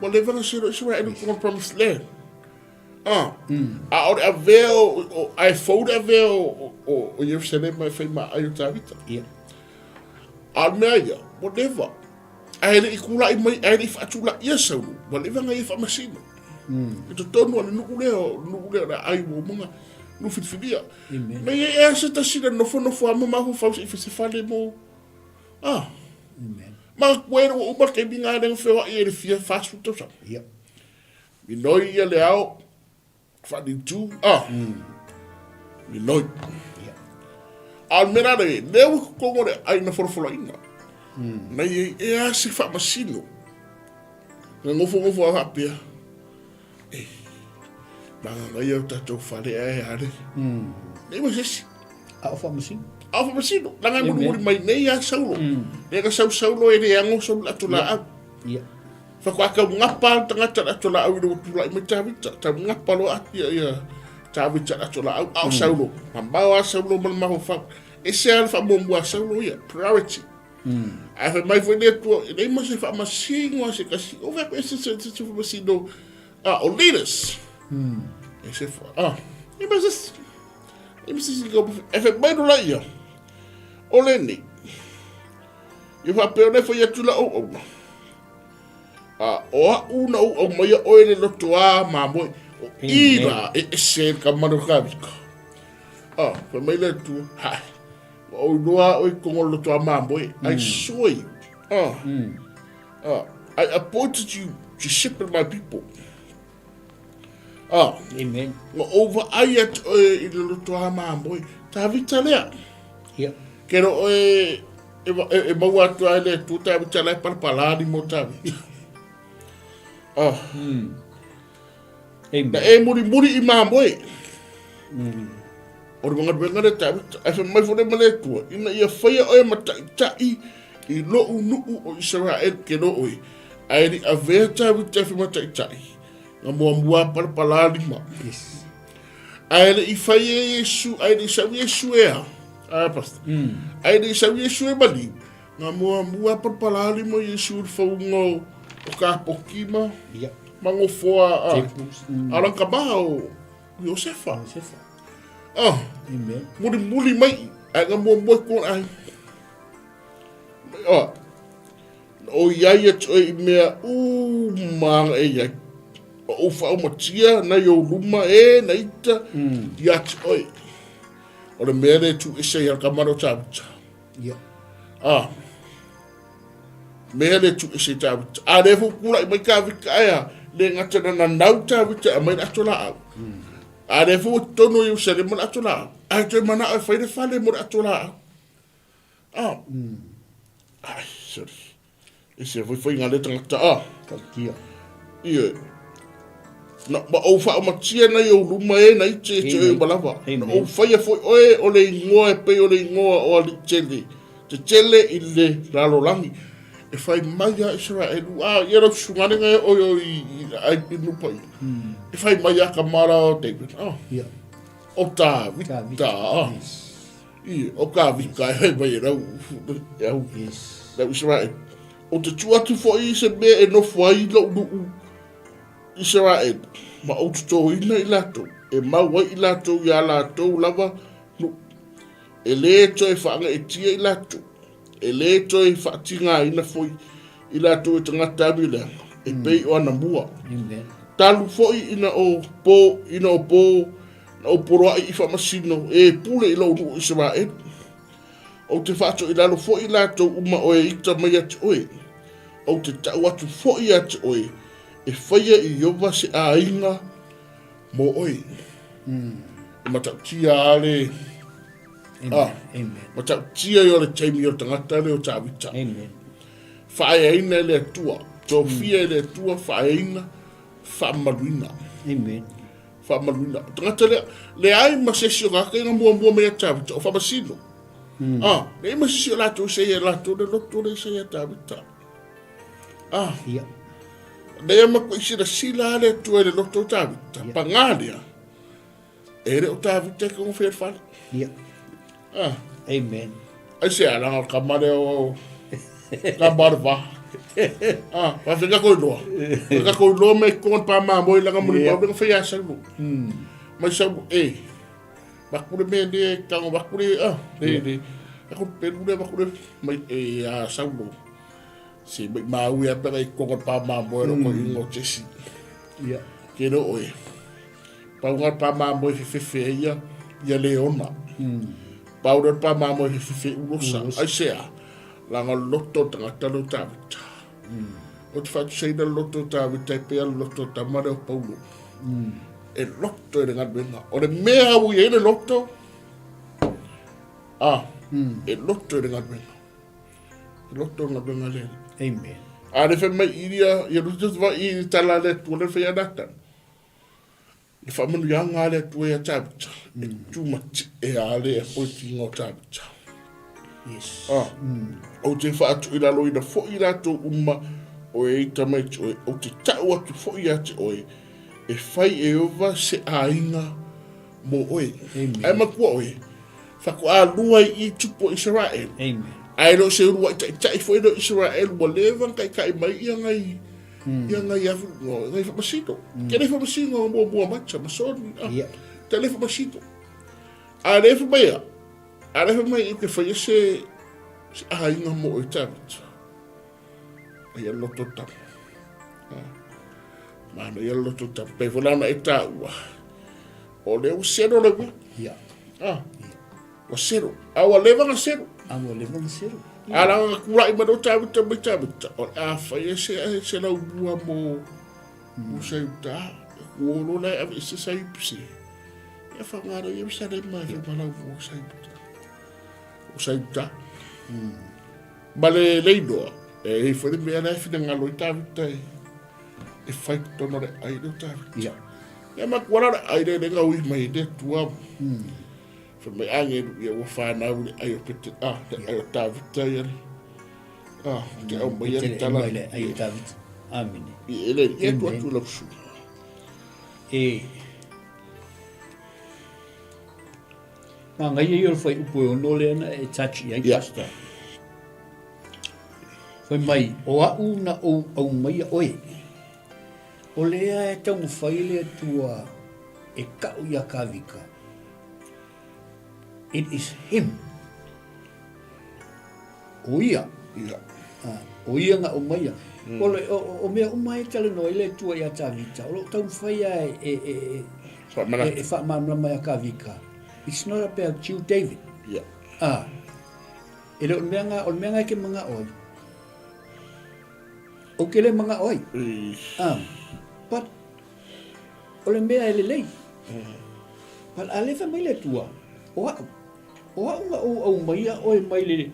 B: Ua leva ona selo Israel i totonu o le Promised Land. Ah, a o le avea o, o, ae fou le avea o, o, o Ierusalema e fai ma aai o Tavita.
C: Ia.
B: A o le mea ia, ua leva. Ae le i tulai mai, ae le i faatulaia Saulo, ua leva ona ia faamasino. I totonu o le nuu lea, o le nuu lea o le aai ua uma ona nuu filifilia.
C: Amen.
B: Na i ai ea se tasi na nofonofo lava ma mafaufau se i fai se fale mo... Ah.
C: Amen.
B: Manatua ina ua uma le taimi lena lea na feoai ai i le fia 40 tausaga.
C: Ia.
B: Minoi ia le ao, faalitu, ah. Minoi.
C: Ia.
B: A o le mea la lea, lea ua i totonu o le aiga folafolaina. Na i ai ea se faamasino. Na gofogofo a faapea, e, magagaia o tatou fale ae ale. Nei ma se isi.
C: A o faamasino.
B: A o faamasino. Langa e mulimuli mai nei a Saulo. Lea ka sau Saulo e le ago sau le ato laau.
C: Ia.
B: Faatoa tau gapa le tagata le ato laau ina ua tulai mai Tavita. Tau gapa loa ia, ia Tavita le ato laau. A o Saulo, mamao a Saulo ma le mafaufau. Ese lava le faamuamua a Saulo ia, priority. Ae fai mai foi le Atua, e leai ma se faamasino a se tasi. O fai ese se se se faamasino a o leaders. E se fa ah, e ma se e ma se se e fai mai lola ia. O lenei. Ia faapea ona e fai atu la auauna. A o a'u na ou aumaia oe le lotoā mamoe. O i la e ese le kamana o Tavita. Ah, fai mai le Atua, hai. Ua ou iloa oe i totonu o le lotoā mamoe. I saw you. Ah. Ah, I appointed you to shepherd my people. Ah.
C: Amen.
B: Ua ou vaai atu oe i le lotoā mamoe. Tavita lea.
C: Ia.
B: Ke ro oe e, e, e maua atu ai le Atua Tavita la e palapala ni mo Tavita. Ah.
C: Amen.
B: Na e murimuri i mamoe. O le galuega lea Tavita. Ae fai mai foi le ma le Atua, ina ia faia oe ma ta'ita'i i lo'u nu'u o Isaraelu ke lo oe, ae le i avea Tavita e fai ma ta'ita'i, na muamua a palapala lima.
C: Yes.
B: Ae le i fai e Iesu, ae le i sau Iesu e a, a pastor. Ae le i sau Iesu e maliu, na muamua a palapala lima Iesu i le fauga o, o kapoki ma,
C: Ia.
B: ma gofoa a,
C: Tables.
B: A langakamaha o Iosefa.
C: Josefa.
B: Ah,
C: Amen.
B: mulimuli mai, ae na muamua i kona ai. Ah, o iai atu oe i mea uma e iai. O ou faaumatia nai ou luma e na ita ia te oe. O le mea le tu ese i ka mano Tavita.
C: Ia.
B: Ah, mea le tu ese i Tavita. A le fu kula i mai Tavita aia, le ngata na nanau Tavita a mai le ato laau. A le fu tonu i Ierusalema le ato laau. Ae toe manao e fai le fale mo le ato laau. Ah. Ai, sorry. E se foi foi ngā le tangata a.
C: Tautia.
B: Ia. Na, ma ou whaamatia nei ou luma e na ite e te oe malava. Na ou whaia foi oe o le ingoa e pei o le ingoa o ali tele. Te tele i le lalolangi. E whai mai a Israelu. A, ia rau sungane ngai oi o i, i, ai i nupa i. E whai mai a kamara o David. Ah.
C: Ia.
B: O Tavita.
C: Tavita.
B: Ah.
C: Yes.
B: I, o ka vika e hei mai e rau, e au,
C: Yes.
B: rau Israel. O te tu atu foi i se mea e nofo ai lou nuu Israel, ma ou totoina i latou, e mau ai i latou iā latou lava nuu. E lē toe faagaeetia i latou, e lē toe faatigaina foi i latou e tagata alu i leaga, e pei o anamua.
C: Amen.
B: Talu foi ina o po, ina o po, na ou poloaʻi i faamasino e pule i lou nuu Isaraelu. Ou te faatoilalo foi i latou uma o e ita mai ia te oe. Ou te tau atu foi ia te oe, e faia i Iowa se aiga mo oe. E matautia a le
C: Amen.
B: Ah.
C: Amen.
B: Matautia i o le taimi o le tagata le o Tavita.
C: Amen.
B: Faaeaina e le Atua, tofia e le Atua, faaeaina, faamamaluina.
C: Amen.
B: Faamamaluina. O tagata lea, leai ma se isi o tagata ia na muamua mai ia Tavita, o faamasino. Ah, leai ma se isi o latou se ia latou le loto le se ia Tavita. Ah,
C: Ia.
B: lea ma koe silasila a le Atua i le loto o Tavita, pagā lea, e le o Tavita e kongo whea whare.
C: Ia.
B: Ah,
C: Amen.
B: ai se ala o ka mare o ka mare va. Ah, pa whenga koe loa. Whenga koe loa me kongo pa mā moi langa muli
C: Yeah.
B: pau lenga whea sau. Mai sau, e, bakure me le kango bakure, ah, le, le, ako pelu le bakure, mai, e, a sau lo. Se mai māui a pera i kongo pa mā moi ro ko ingo Jesse.
C: Ia.
B: Ke ro oe. Pau ngā pa mā moi whewhewhe ia, ia Leona. Pau reo pa mā moi whewhewhe urosa. Ai se a, langa loto tangata lo Tavita. O te whatuseina loto Tavita e pea loto tamare o Paulo. E loto e le galuega. O le mea au i e le loto, ah, e loto e le galuega. E loto e le galuega le.
C: Amen.
B: A le fai mai i ia, ia lu te vai i tala le Atua le fai a Natana. Le faamanuiaga a le Atua ia Tavita, e tumatie a le apoitinga o Tavita.
C: Yes.
B: Ah, ou te faatuilaloina foi i latou uma o e i tamaiti oe, ou te tau atu foi ia te oe, e fai e Ieova se aiga mo oe.
C: Amen.
B: Ae matua oe, faatoa lua i i tupu o Isaraelu.
C: Amen.
B: Ae le o se uluai taitai foi lea o Isaraelu ua leva ona taitai mai ia ngai ia ngai afu no, ngai faamasino. Tele faamasino muamua mai Samasoni. Ah,
C: Yeah.
B: Tele faamasino. A le fai mai a, a le fai mai i ke faia se se aiga mo oe Tavita. Ia loto tama. Ah. Mana ia loto tama. Pei foi la ona e taua. O lea ua sero le ua.
C: Ia.
B: Ah. Ua sero. A ua leva na sero.
C: A ua leva na sero.
B: A la na kula'i mai lea o Tavita mai Tavita. O le a faia se, se laumua mo, mo Saiuta. Ua olo la e ave ese Saiupse. Ia whangaro ia Ierusalema e fai ma laumua o Saiuta. O Saiuta. Ma le leinoa, e i ai foi le mea la e finagalo ai Tavita e, e fai totonu o le ai lea o Tavita.
C: Ia.
B: Ia matua la o le ai lea le gaui mai le Atua. Fai mai agelu ia ua fanau i le ai o Pete, ah, le ai o Tavita ia le, ah, te au mai ia le tala.
C: Mai le ai o Tavita. Amene.
B: I ele, ia tu atu lau susuga.
C: E, Manaia ia o le fuaiupu e ono lea na e touch i ai,
B: Yeah.
C: Pastor. Fai mai, o au na ou aumaia oe. O lea e taumafai le Atua e kau iā Kavika. It is him. O ia.
B: Yeah.
C: Ah, o ia na aumaia. O, le, o, o, o mea uma e talanoa ai le Atua iā Tavita, o lo o taumafai lava e, e, e, e,
B: Faamanatu.
C: e, e faamalamalama iā Kavika. It's not about you, David.
B: Yeah.
C: Ah, e le o le mea nga, o le mea nga e ke manga'o ai. Ou ke le manga'o ai. Ah, but o le mea e lelei. But a le fai mai le Atua, o a'u, o a'u na ou aumaia oe mai le,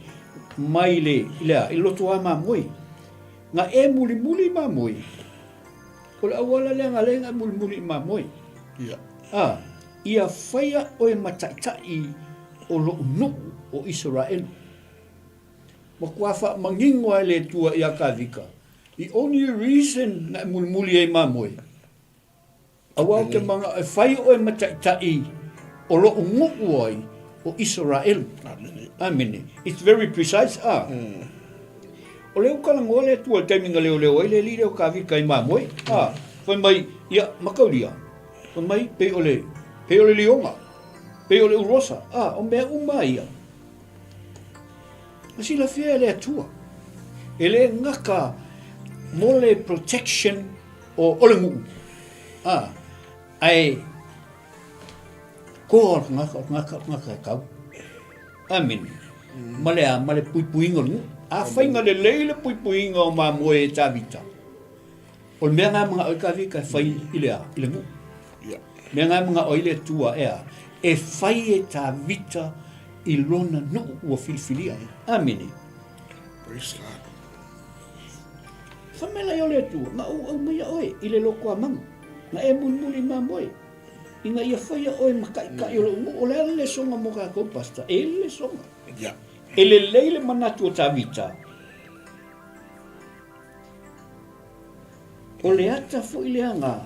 C: mai le, i le a, i le loto a mamoe. Na e mulimuli i mamoe. O le auala lea na le na e mulimuli i mamoe.
B: Yeah.
C: Ah, ia faia oe ma ta'ita'i o lo'u nu'u o Isaraelu. Matua faamanino lava e le Atua iā Kavika, the only reason na e mulimuli ai mamoe, aua ou te manao e fai oe ma ta'ita'i o lo'u nu'u ai o Isaraelu.
B: Amene.
C: Amene. It's very precise, ah. O lea ua talanoa le Atua i le taimi na leoleo ai le alii lea o Kavika i mamoe, ah. Fai mai, ia, mataulia, fai mai, pei o le, pei o le lioga, pei o le urosa, ah, o mea uma ia. Na silafia e le Atua, e le gata mo le protection o, o le nuu, ah, ae koa o le tagata, o le tagata, o le tagata e kau. Amene. Ma le a, ma le puipuiga o le nuu. Afai na lelei le puipuiga o mamoe e Tavita, o le mea na e manao ai Tavita e fai i le a, i le nuu.
B: Yeah.
C: Mea na e manao ai le Atua e a, e fai e Tavita i lona nuu ua filifilia. Amene.
B: Praise God.
C: Fai mai lai o le Atua, na ou aumaia oe i le loto a manu, na e mulimuli i mamoe, ina ia faia oe ma taʻitaʻi o loʻu nuu. O le a le lesoga mo kākou, Pastor? E i ai le lesoga.
B: Yeah.
C: E lelei le manatu o Tavita. O le ata foi lea na,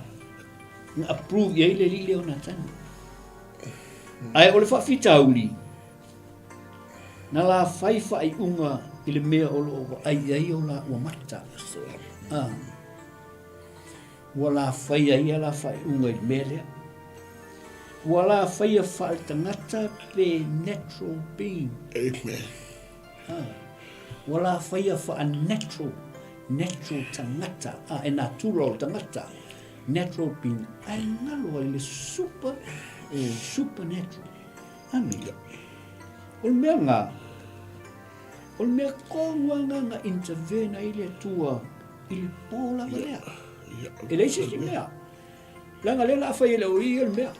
C: na approve i ai le alii lea o Natani. Ae o le faafitauli, na la fai faaiuga i le mea o lo o vaai i ai o la ua mata. Ah. Ua la faia ia la faaiuga i le mea lea. Ua la faia faaletagata pe natural being.
B: Amen.
C: Ah. Ua la faia faa-natural, natural tagata, ah, e natura o le tagata, natural being, ae galo ai le super, supernatural. Amene. O le mea lena, o le mea tonu lava lena na intervene ai le Atua i le po lava lea. E leai se isi mea. Leaga lea o le a fai e le OE ia le mea.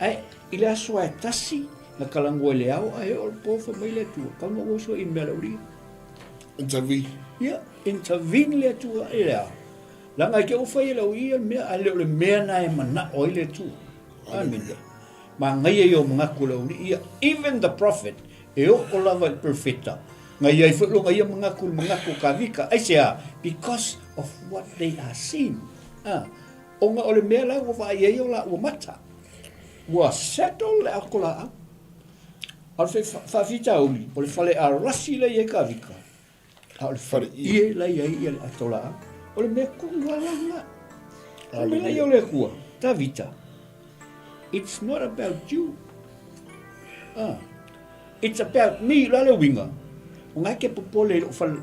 C: Ae i le aso lava e tasi, na talanoa i le ao ae oo i le po fai mai le Atua, tau na ou oso i le mea a le aualii.
B: Intervene.
C: Ia. intervene le Atua i le a? Leaga e te ua fai e le au ia le mea, ae le o le mea na e manao ai le Atua. Amene. Manaia ia o manatu o le aualii ia. Even the prophet, e oo lava i le perofeta, na i ai foi lona ia manatu i le manatu o Kavika. Aisea? Because of what they are seeing. Ah, ona o le mea la ua vaai ai o laua mata. Ua settle le ato laau. A o le faafitauli, o le fale arasi la i ai Kavika, A o le fale ie la i ai ia le ato laau. O le mea tonu lava la lena. O le mea la ia o le Atua, Tavita, it's not about you. Ah, it's about me, la le uiga. O ngai ke popole i lou fale,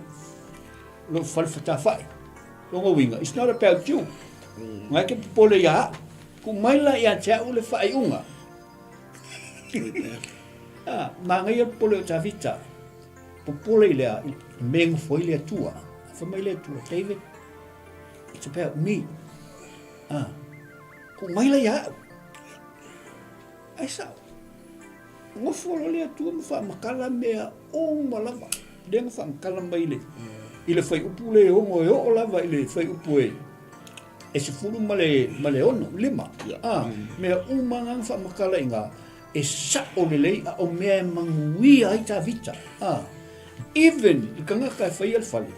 C: lou fale fatafai. Lona uiga, it's not about you. Ngai ke popole ia au. Ku mai la ia te au le faaiuga. Ah, manaia le popole o Tavita. Popole i le a, i mea e nofo ai le Atua. Fai mai le Atua, David, it's about me. Ah, tuu mai la ia au. Ai sao. Nofo loa le Atua ma faamatala mea uma lava. Lea na faamatala mai le, i le fuaiupu le 6 e oo lava i le fuaiupu e e 16, lima. Ah, mea uma na faamatala i ina E sa'o lelei a o mea e manuia ai Tavita. A, even i tagata e faia le fale,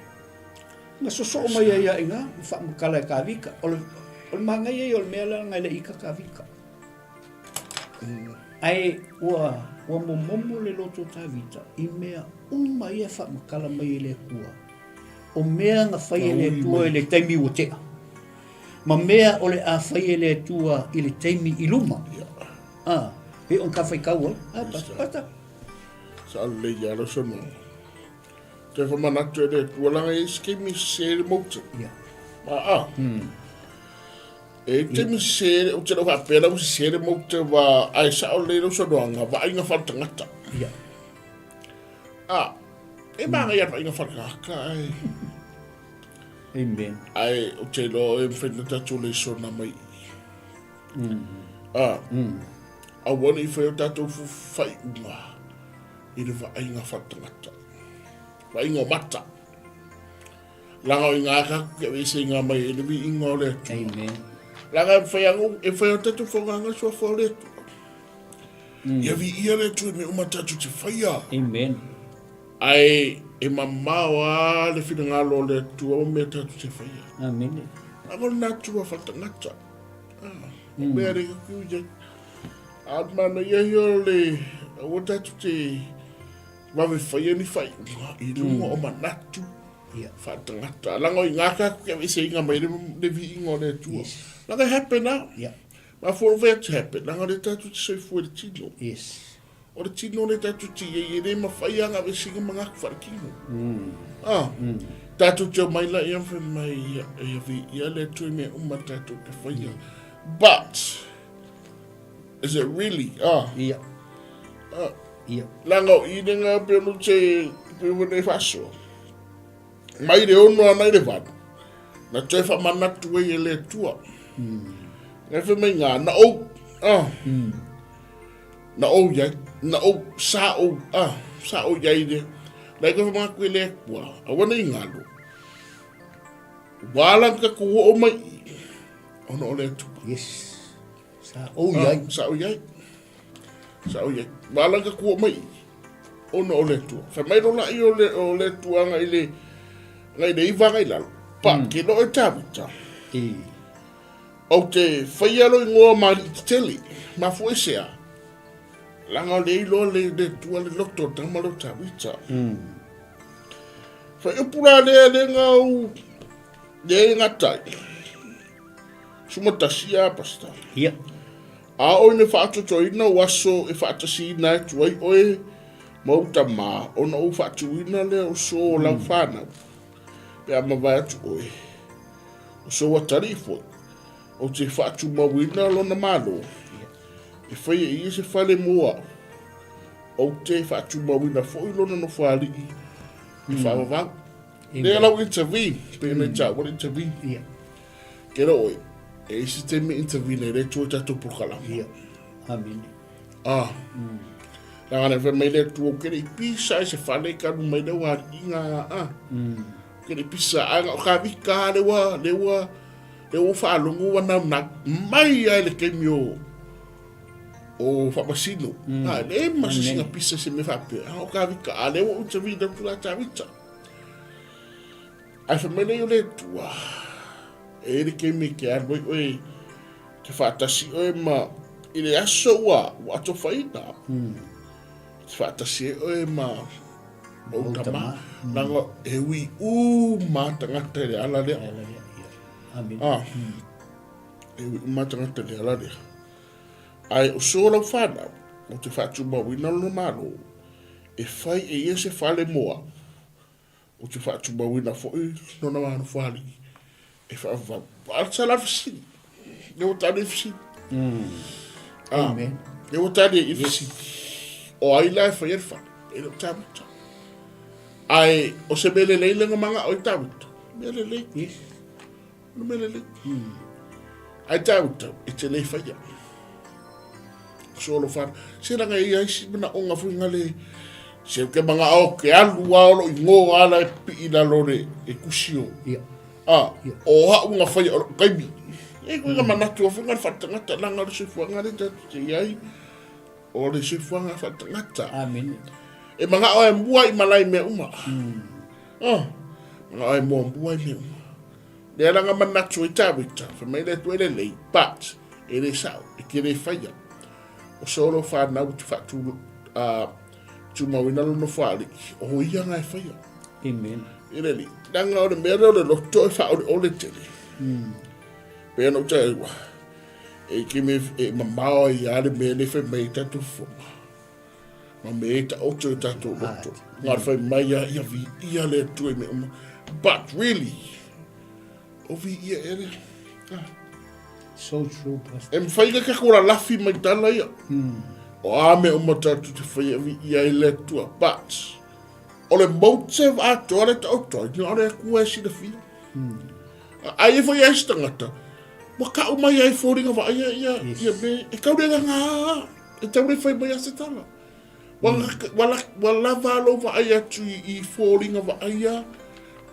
C: na sosoo mai ai ia i ina ma faamatala e Tavita. O le, o le manaia ia o le mea lea leaga e le i ita Tavita. Ae ua, ua momomo le loto o Tavita i mea uma ia e faamatala mai e le Atua. O mea na fai e le Atua i le taimi ua tea. Ma mea o le a fai e le Atua i le taimi i luma. Ah, he on ka whai kau ai. Ah, pata, pata.
B: Sa le ia lo sono. Te fa manatu e le tua langa e ski mi se le motu.
C: Yeah.
B: Ma a. E te mi se o te lo fa pela o se le motu va ai sa o le lo sono anga va inga fa tangata.
C: Yeah.
B: Ah. E ma ia va inga fa ka ai.
C: Amen.
B: Ai o te lo e mawhai na tātou le sona mai. A, aua ne i whai o tātou whaiunga i le vaaiga whatangata. Vaaiga o mata. Langa o i ngā kaku kia wese i ngā mai e le viinga o le Atua.
C: Amen.
B: Langa e whai ango, e whai o tātou whanganga sua wha o le Atua. Ia vi ia le Atua me uma tātou te whaia.
C: Amen.
B: Ai e mamao a le whiringalo o le Atua o mea tātou te whaia.
C: Amen.
B: Langa o le nātua whatangata. Ah, mea re ku ia. A mana ia hi o le aua tātou te wawe whai ani whai unga i runga o manatu whaatangata. Langa o i ngā kāku kia wese inga mai le, le vi inga o le Atua.
C: Yes.
B: Langa e happen a.
C: Yeah.
B: Ma for whea to happen. Langa le tātou te soifua le tino.
C: Yes.
B: O le tino le tātou te iei e le mawhai a ngā wesinga ma ngā kuwharakino. Ah, tātou te o mai la ia whai mai ia, ia vi ia le tui me uma tātou te whaia. But, is it really? Ah.
C: Ia.
B: Ah.
C: Ia.
B: Langa o ine ngā pe ono te, pe ono e whasoa. Mai le ono ana i le valu. Na toe whamanatu ai e le tua. Ngai whai mai ngā, na ou, ah. Na ou iai, na ou, sa ou, ah, sa ou iai le, na i ka whamangaku e le akua, a wana i ngalo. Wāla ka ku o mai i, ona o le atua.
C: Yes. Sa ou iai.
B: Ah, sa ou iai. Sa ou iai. Wāla ka ku o mai i, ona o le atua. Whai mai rola i o le, o le atua nga i le, nga i le iwa nga i lalo. Pa, ke no e tāwita.
C: E.
B: Ou te whaia lo ingoa ma alii tetele, ma fo ese a. Langa o le iloa le, le tua le loto tama lo tawita. Whai upu la lea le ngau, le e ngatai. Suma tasi a pasta.
C: Ia.
B: A oi ne whaatotoina o aso e whaatasi ina atu ai oe ma ou tama, ona ou whaatuina lea o so o lau whanau. Pe a mavae atu oe. O sou atalii foi, ou te faatumauina lona Malo, e fai e ia se fale mo au, ou te faatumauina foi lona nofoalii e faavavau. Lea lau intervene, pe na taua le intervene.
C: Ia.
B: Ke reo oe, e isi taimi intervene e le atua i tatou polokalama.
C: Ia. Amene.
B: Ah. Leaga na fai mai le Atua, ou ke le i pisa i se fale i kanu mai le au aliiga, ah. Ke le pisa ae o ka vika le ua le ua le ua faalogo ua naunau mai ai le taimi o o faamasino. A le ma se singa pisa se mea faapea. A o ka vika a le ua uta vi na tula ta vita. Ai fa mai le o le tua. E le taimi ke alu ai oe ke faatasi oe ma i le aso ua ua atofaina. Te faatasi ai oe ma ou tama. Leaga e ui uma tagata i le ala lea. Ah, e ui uma tagata i le ala lea. Ae o so lau whanau, o te whaatumauina lona malo, e whai e ia se whale moa, o te whaatumauina foi lona malo whaliki, e whaavau. A sa la fesili. Le ua tali fesili. Ah,
C: Amen.
B: Le ua tali i fesili. O ai la e whai e le whale. E le o Tawita. Ai, o se mele lei lenga manga o i Tawita. Mele lei.
C: Yes.
B: No mele lei. Ai Tawita, e te lei whaia. Solo whana. Se ranga i ai si mana onga fui ngale. Se ke manga o ke alu a olo i ngō ala e pi i lalo le e kusio.
C: Ia.
B: A, o ha'u nga whaia o la'u kaimi. E koe nga manatu o whenga le whaatangata, langa o le soifuaga le tatu te iai, o le soifuaga whaatangata.
C: Amen.
B: E manga o e mua i malai mea uma. Ah, manga o e mua mua i mea uma. Lea langa manatu i tāwita, wha mai le tu ele lei, but, e le sao, e te le whaia. O solo whanau te whaatu, tumauina lono whaali, o ia nga e whaia.
C: Amen.
B: E le li, langa o le mea lea o le loto e whaoleole tele. Pea no te ua, e ki me e mamao i a le mea le whai mai tātou whoma. Ma me e ta oto i tātou loto. Ngā whai mai a ia vi ia le atu e me uma. But really, o vi ia e le. Ah.
C: So true, Pastor.
B: E mwhai ka kako la lafi mai tala ia. O a me uma tātou te whai a vi ia i le atua. But, o le motive atoa le taoto ai, na ore aku e silafia. Ai e whai ai se tangata, ua kau mai ai fōringa wa ia, ia,
C: Yes.
B: ia me, e kaure nga ngā, e taure whai mai a se tala. Wa, wa, la, wa lava alo wa ai atu i, i fōringa wa aia,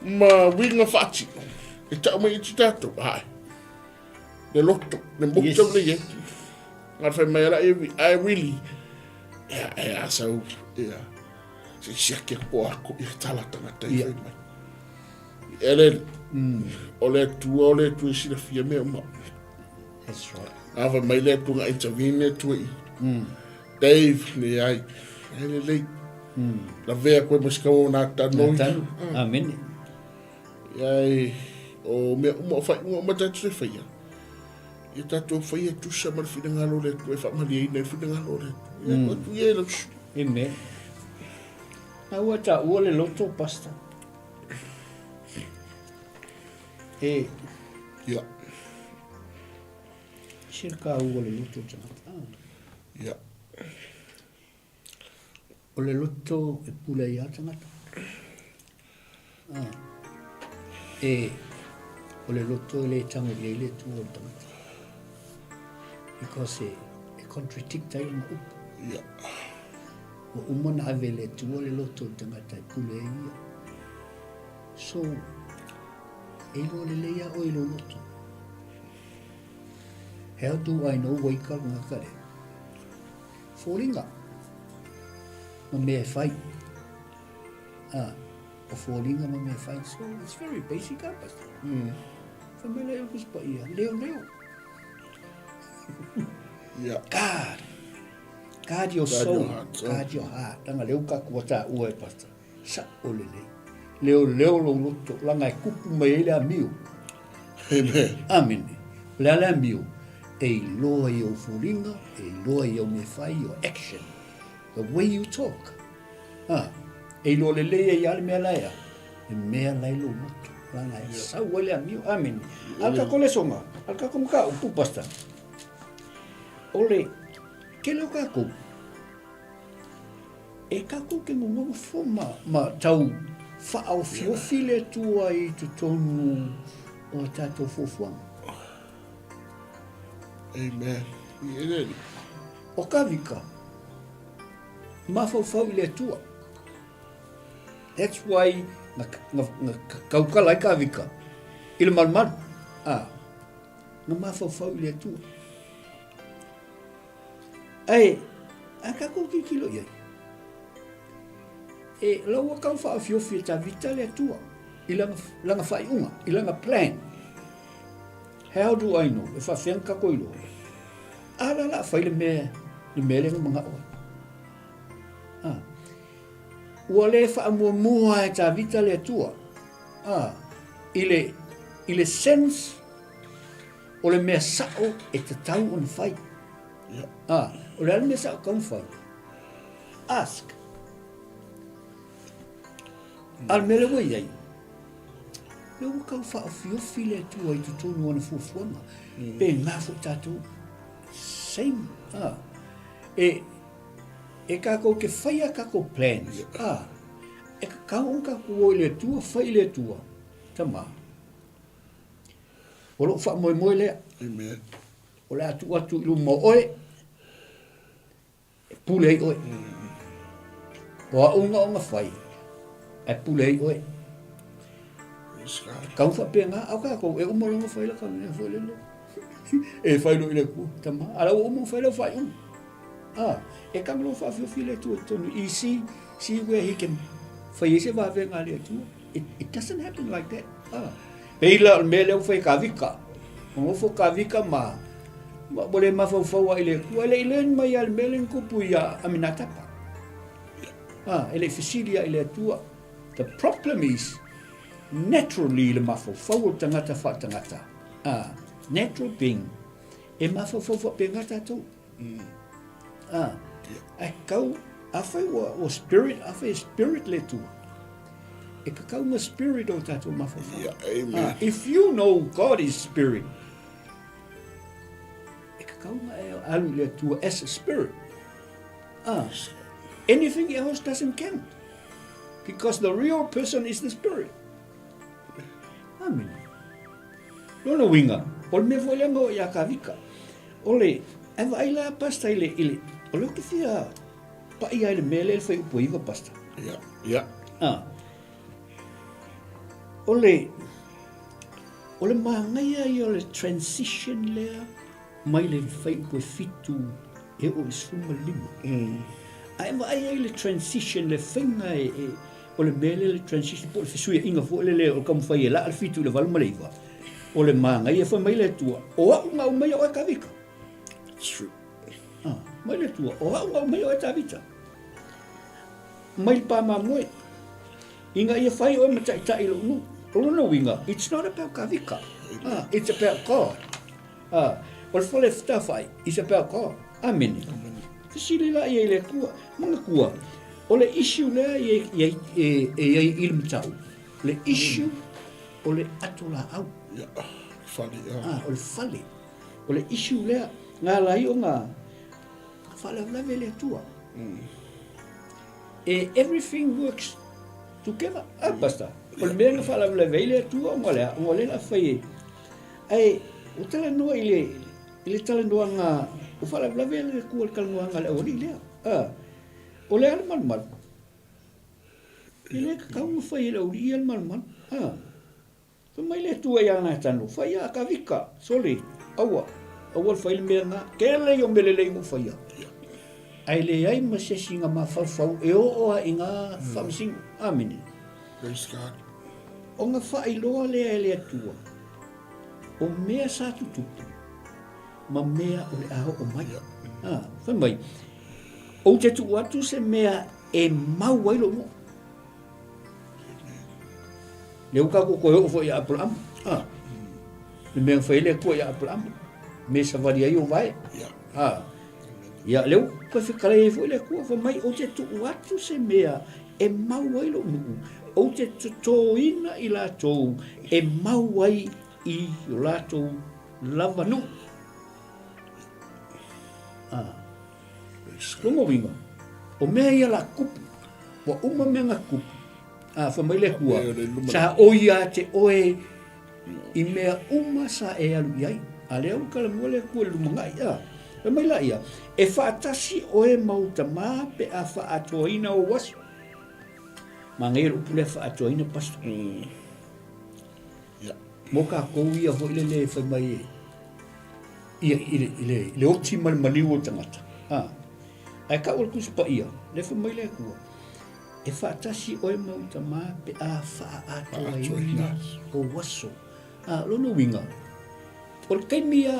B: ma winga whaatino. E tau mai i te tātou, ai. Le loto, le motive
C: Yes.
B: le ia. Ngā whai mai ala e, ai really, e, e a sau, e a. Se siaki po ako i tala tangata i whai mai. E le, o le atua, o le atua i silafia mea uma.
C: That's right.
B: Awa mai le atua nga intervene le atua i. Dave, le ai, e le lei. La vea koe mo sika o nā tanu.
C: Nā tanu. Amen.
B: Iai, o mea uma o whai uma uma tātou te whaia. Ia tātou whaia tusa ma le whinangalo le atua e whaamalie ina i whinangalo le atua. Ia, mm. atu ia e lau su.
C: Amen. Na ua ta ua le loto, Pastor. E.
B: Ia.
C: Se ka ua le loto tangata.
B: Ia.
C: O le loto e pule ai a tangata. Ah. E, o le loto e le tango i le tu o le tangata. Because e, e contradict ai lana upu.
B: Ia.
C: Ua uma na ave le Atua le loto o le tagata e pule ai ia. So, e iloa lelei a oe i lou loto. How do I know wai ka ngaka le? Fōringa. Ma mea e whai. Ah, o fōringa ma mea e whai. So, it's very basic, ah, Pastor. Whai mai lai o kuspa ia, leo leo.
B: Yeah.
C: God. Guard your
B: Guard
C: soul,
B: your heart, oh.
C: guard your heart. Langa leo ka kua tā ua e pastor. Sa o le lei. Leo leo lo loto, langa e kupu mai ai le amio.
B: Amen.
C: Amen. O le a le amio, e iloa i ou foliga, e iloa i au mea fai, your action, the way you talk. Ha, e iloa lelei ai a le mea la ea, le mea la i lou loto. Langa e sau ai le amio. Amen. A le kako lesoga, a le kako mataupu, pastor. O le tele o kākou, e kākou ke nonofo ma, ma tau whaaofiofi le Atua i totonu o a tātou fuafuaga.
B: Amen.
C: O ka vika, mafaufau i le Atua. That's why Na, na, na tautala ai Tavita i le malumalu. A, na mafaufau i le Atua. Ae, a tatou tilotilo i ai, e la ua tau faaofiofi e Tavita le Atua i lana, lana faaiuga, i lana plan. How do I know? E faafefea ona tatou iloa? A la la fai le mea, le mea lea na manao ai. Ah. Ua le faamuamua e Tavita le Atua. Ah. I le, i le sense o le mea sao e tatau ona fai.
B: Yeah.
C: Ah, o le a le mea sao tatau ona fai? Ask. A o le mea lea ua i ai, lea ua tau faaofiofi le Atua i totonu o ana fuafuaga. Pe na foi tatou. Same. Ah. E, e tatou te faia tatou plans. Ah. E tatau ona tatou o i le Atua, fai i le Atua. Tama. O lou faamoemoe lea.
B: Amen.
C: O le a tuu atu i luma o oe, e pule ai oe. O au ogaoga fai, ae pule ai oe. Kau faapena, au tatou, e uma loa ona fai la ka mea foi lele. E fai loa i le Atua, tama, a la ua uma ona fai lau faaiuga. Ah, e tago loa faafiofi le Atua i totonu, i see, see where he can fai ai se vavega a le Atua. It, it doesn't happen like that. Ah. Pei la o le mea lea ua fai e Kavika. Ua nofo Kavika ma, ma ua le mafaufau lava i le Atua. E le i learn mai lava i le mea lea na tupu ia Aminatapa. Ah, e le i fesili lava i le Atua. The problem is, naturally le mafaufau o le tagata faatagata. Ah, natural being, e mafaufau faapena tatou. Ah, ae kau, afai ua, ua spirit, afai e spirit le Atua, e kakau ma spirit o tatou mafaufau.
B: Yeah, amen.
C: Ah, if you know God is spirit, e kakau ma e alu i le Atua as a spirit. Ah, anything else doesn't count. Because the real person is the spirit. Amen. Lona uiga, o le mea foi lea na oo ia Kavika, o le, ae vaai la Pastor i le, i le, o lea ou te fia pai lava i le mea lea i le fuaiupu e 9 Pastor.
B: Ia, ia.
C: Ah. O le, o le manaia ia o le transition lea mai le fuaiupu e 7 e oo i le 15. Ae vaai ai le transition, le faiga e, e O le mea lea le transition po o le fesuiaiga foi lele o le taumafai e laa le 7 i le 8 ma le 9, o le manaia fai mai le Atua, o au na aumaia oe Tavita.
B: True.
C: Ah, mai le Atua, o au na aumaia oe Tavita. Mai le pā mamoe. Ina ia fai oe ma taitai i lou nuu. O lona uiga, it's not about Kavika. Ah, it's about God. Ah, o le fale fetafai, it's about God. Amene. Fesili la ia i le Atua, manatua, o le issue lea e i ai e i ai i le matau, le issue o le ato laau.
B: Ia, fale, ia.
C: Ah, o le fale. O le issue lea, na ala ai ona faalavelave le Atua. E everything works together. Ah, pastor, o le mea na faalavelave ai le Atua ona o le a? Ona o lea o le a fai e Ae ua talanoa i le, i le talanoaga, ua faalavelave le Atua i le talanoaga a le aualii lea. A, o le a le malumalu? E le tatau ona fai e le aualii ia le malumalu. A, fai mai le Atua ia Natano, fai a Kavika, sole, aua, aua le fai le mea lena, tele ia o mea lelei na ou faia. Ae leai ma se isi na mafaufau e oo lava i na faamasino. Amene.
B: Praise God.
C: Ona faailoa lea e le Atua, o mea sa tutupu ma mea o le a oo mai. Ah, fai mai, ou te tuu atu se mea e mau ai lou nuu. Lea ua tatou toe oo foi ia Aperahama. Ah, le mea na fai ai le Atua ia Aperahama, me savali ai o vae. Ah, ia lea ua toe fetalai ai foi le Atua, fai mai, ou te tuu atu se mea e mau ai lou nuu, ou te totoina i latou e mau ai i o latou lava nuu. Ah. Lona uiga, o mea ia la tupu, ua uma mea na tupu. Ah, fai mai le Atua, sa oi ia te oe i mea uma sa e alu i ai. A lea ua talanoa le Atua i le lumanai. Ah. Fai mai la ia, e faatasi oe ma ou tama pe a faaatoaina ou aso. Manaia le upu lea faaatoaina pastor.
B: Ia.
C: Mo kākou ia foi lele e fai mai e, ia, i, le, i, le, i le oti ma le maliu o tagata. Ha. Ae kau o le Tusi Paia, le fai mai le Atua, e faatasi oe ma ou tamā pe a faaatoaina ou aso. A, lona uiga, o le taimi a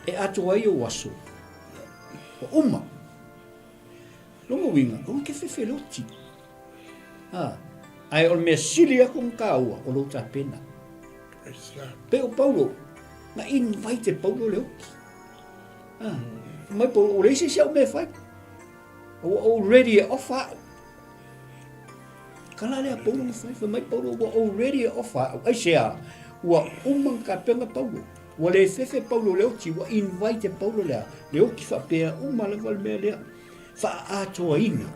C: e atoa ai ou aso, ua uma. Lona uiga, aua e te fefe i le oti. A, ae o le mea sili aku ona tāua, o lou tapena. Pei o Paulo, na invite e Paulo le oti. A, fai mai Paulo, ua leai se isi au mea e fai. Ua ou ready e offer au. Kala lea Paulo na fai, fai mai Paulo, ua ou ready e offer au. Aisea? Ua uma ona tapena Paulo. Ua le fefe Paulo i le oti, ua invite e Paulo le a? Le oti faapea, uma lava le mea lea. Faaatoaina.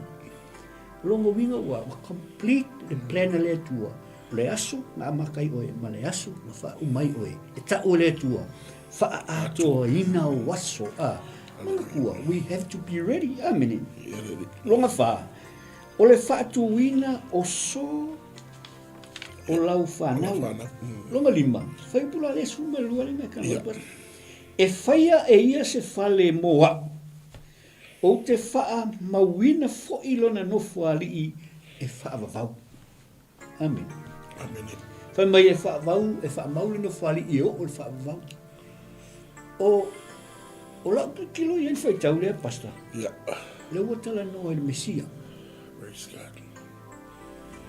C: O lona uiga ua complete le plan a le Atua. O le aso na amata ai oe ma le aso na faauma ai oe. E tau e le Atua, faaatoaina ou aso. A, manatua, we have to be ready. Amene. Lona whā, o le faatuina o so o lau whanau. Lona lima, whai upu la le 12 le mea kana. E whaia e ia se fale mō au. Ou te faamauina foi lona nofoalii e faavavau. Amene.
B: Amene.
C: Fai mai e faavau, e faamau le nofoalii e oo le faavavau. O, o lau tilotilo i ai le faitau lea, Pastor.
B: Ia.
C: Lea ua talanoa i le Mesia.
B: Praise God.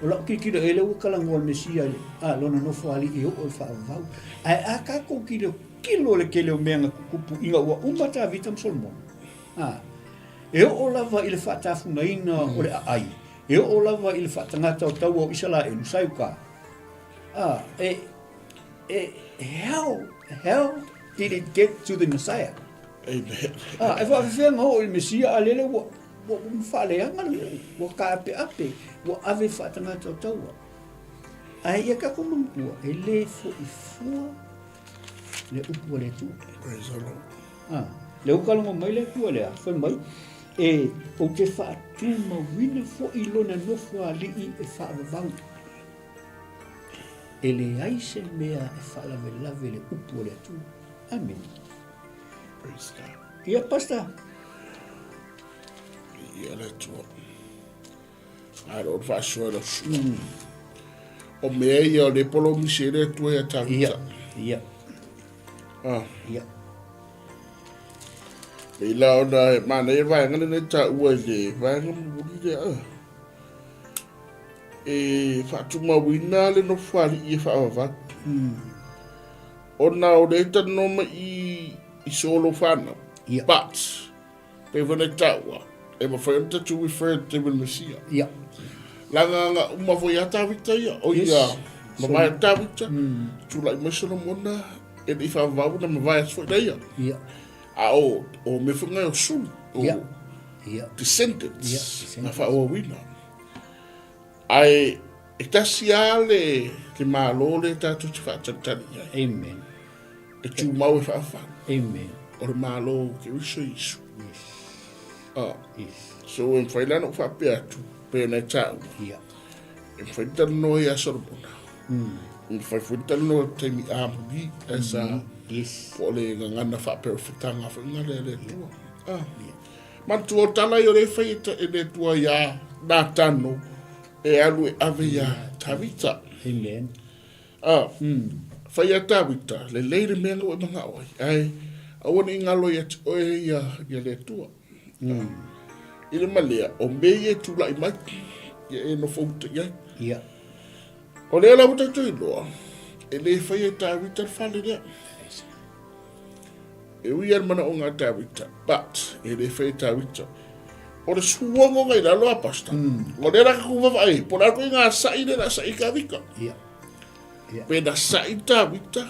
C: O lau tilotilo i ai lea ua talanoa i le Mesia, a, lona nofoalii e oo le faavavau. Ae a tatou tilotilo i le tele o mea na tutupu ina ua uma Tavita ma Solomona, a, e oo lava i le faatafunaina o le aai, E oo lava i le faatagata o taua o Isaraelu, sa i uka. A, e, e, how, how did it get to the Messiah?
B: Amen.
C: A, e faafefea na oo i le Mesia, a lele ua, ua, ua faaleaga le nuu, ua taapeape, ua ave faatagata o taua. Ae ia tatou manatua, e le foi fua le upu a le Atua.
B: Praise the Lord.
C: Ah, le uka logo mai le Atua lea, fai mai, e ou te faatumauina foi lona nofoalii e faavavau. E leai se mea e faalavelave le upu a le Atua. Amene.
B: Praise God.
C: Ia, Pastor.
B: Ia le Atua. Malo le faasoa lau susuga. O mea ia o le polomisi e le Atua ia Tavita.
C: Ia, ia.
B: Ah.
C: Ia.
B: Pei la ona e manaia le vaega lenei taua i le vaega mulimuli lea. Ah. E faatumauina le nofoalii e faavavau. Ona o lea e talanoa mai i, i solo whanau.
C: Ia.
B: But, Pei foi ona taua, e mafai ona tatou refer i le taimi o le Mesia.
C: Ia.
B: Leaga na uma foi ia Tavita ia, o ia,
C: Yes.
B: mavae atu Tavita, tulai mai Solomona, e le i faavavau ona mavae atu foi na ia.
C: Ia.
B: A o, o mea foi ngai o suli, o
C: Ia. Ia.
B: descendants,
C: Ia, descendants.
B: na faaauauina. Ae e tasi lava le, le Malo lea tatou te faatalitali i ai.
C: Amen.
B: E tumau e faafau.
C: Amen.
B: O le Malo o Keriso Iesu.
C: Yes.
B: Ah.
C: Yes.
B: So e mafai la ona ou faapea atu, pei ona e taua.
C: Ia.
B: E mafai ona talanoa ia Solomona. E mafai foi ona talanoa i le taimi amuli, as a,
C: Yes.
B: po o le gagana faaperofetaga foi lena a le Atua. Ah. Manatua o tala ia o lea e fai e le Atua iā Natano e alu e ave iā Tavita.
C: Amen.
B: A, fai iā Tavita, lelei le mea lea ua e manao ai, ae aua ne i galo ia te oe ia, ia le Atua. I le malea, o mea ia e tulai mai, ia e nofo uta i ai.
C: Ia.
B: O lea la ua tatou iloa, e le faia e Tavita le fale lea. E ui lava i le manaoga a Tavita, but e le faia e Tavita. O le suogo i lalo a Pastor. O lea la ka vaavaai ai, po o le a le ituaiga sa'i lea o le a sa'i i Tavita.
C: Ia. Ia.
B: Pe na sa'i Tavita,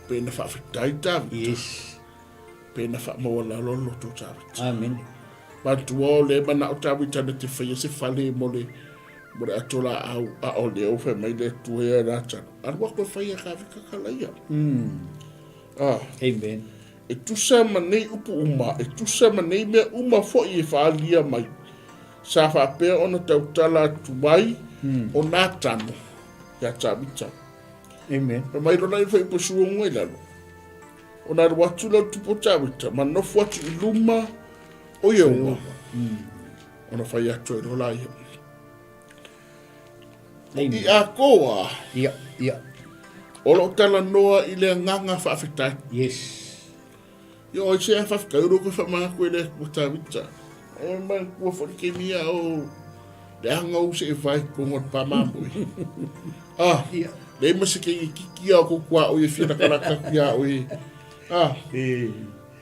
B: pe na faafetai Tavita,
C: Yes.
B: pe na faamaualalo le loto o Tavita.
C: Amene.
B: Manatua o lea e manao Tavita na te faia se fale mo le mo le ato laau, a o lea ua fai mai le Atua ia Natano, alu atu e fai ia Tavita tala ia. Ah.
C: Amen.
B: E tusa ma nei upu uma, e tusa ma nei mea uma foi e faaalia mai. Sa faapea ona tautala atu ai o Natano ia Tavita.
C: Amen.
B: Fai mai lona i le faipusuoga i lalo. Ona alu atu lea o le tupu o Tavita ma nofo atu i luma o Ieova. Ona fai atu ai loa laia.
C: Amen.
B: I Akoa,
C: Ia, ia.
B: o lo o talanoa i le agaga faafetai.
C: Yes.
B: Ia oi se faafetai o lo koe faamanaku e le Atua Tavita. E manatua foi le taimi ia o le aga ou se e vai tonu o le pa mamoe. Ah,
C: Ia.
B: leai ma se keiki kiki a o kou tuaoi e fia latalata atu ia oe. Ah,
C: E.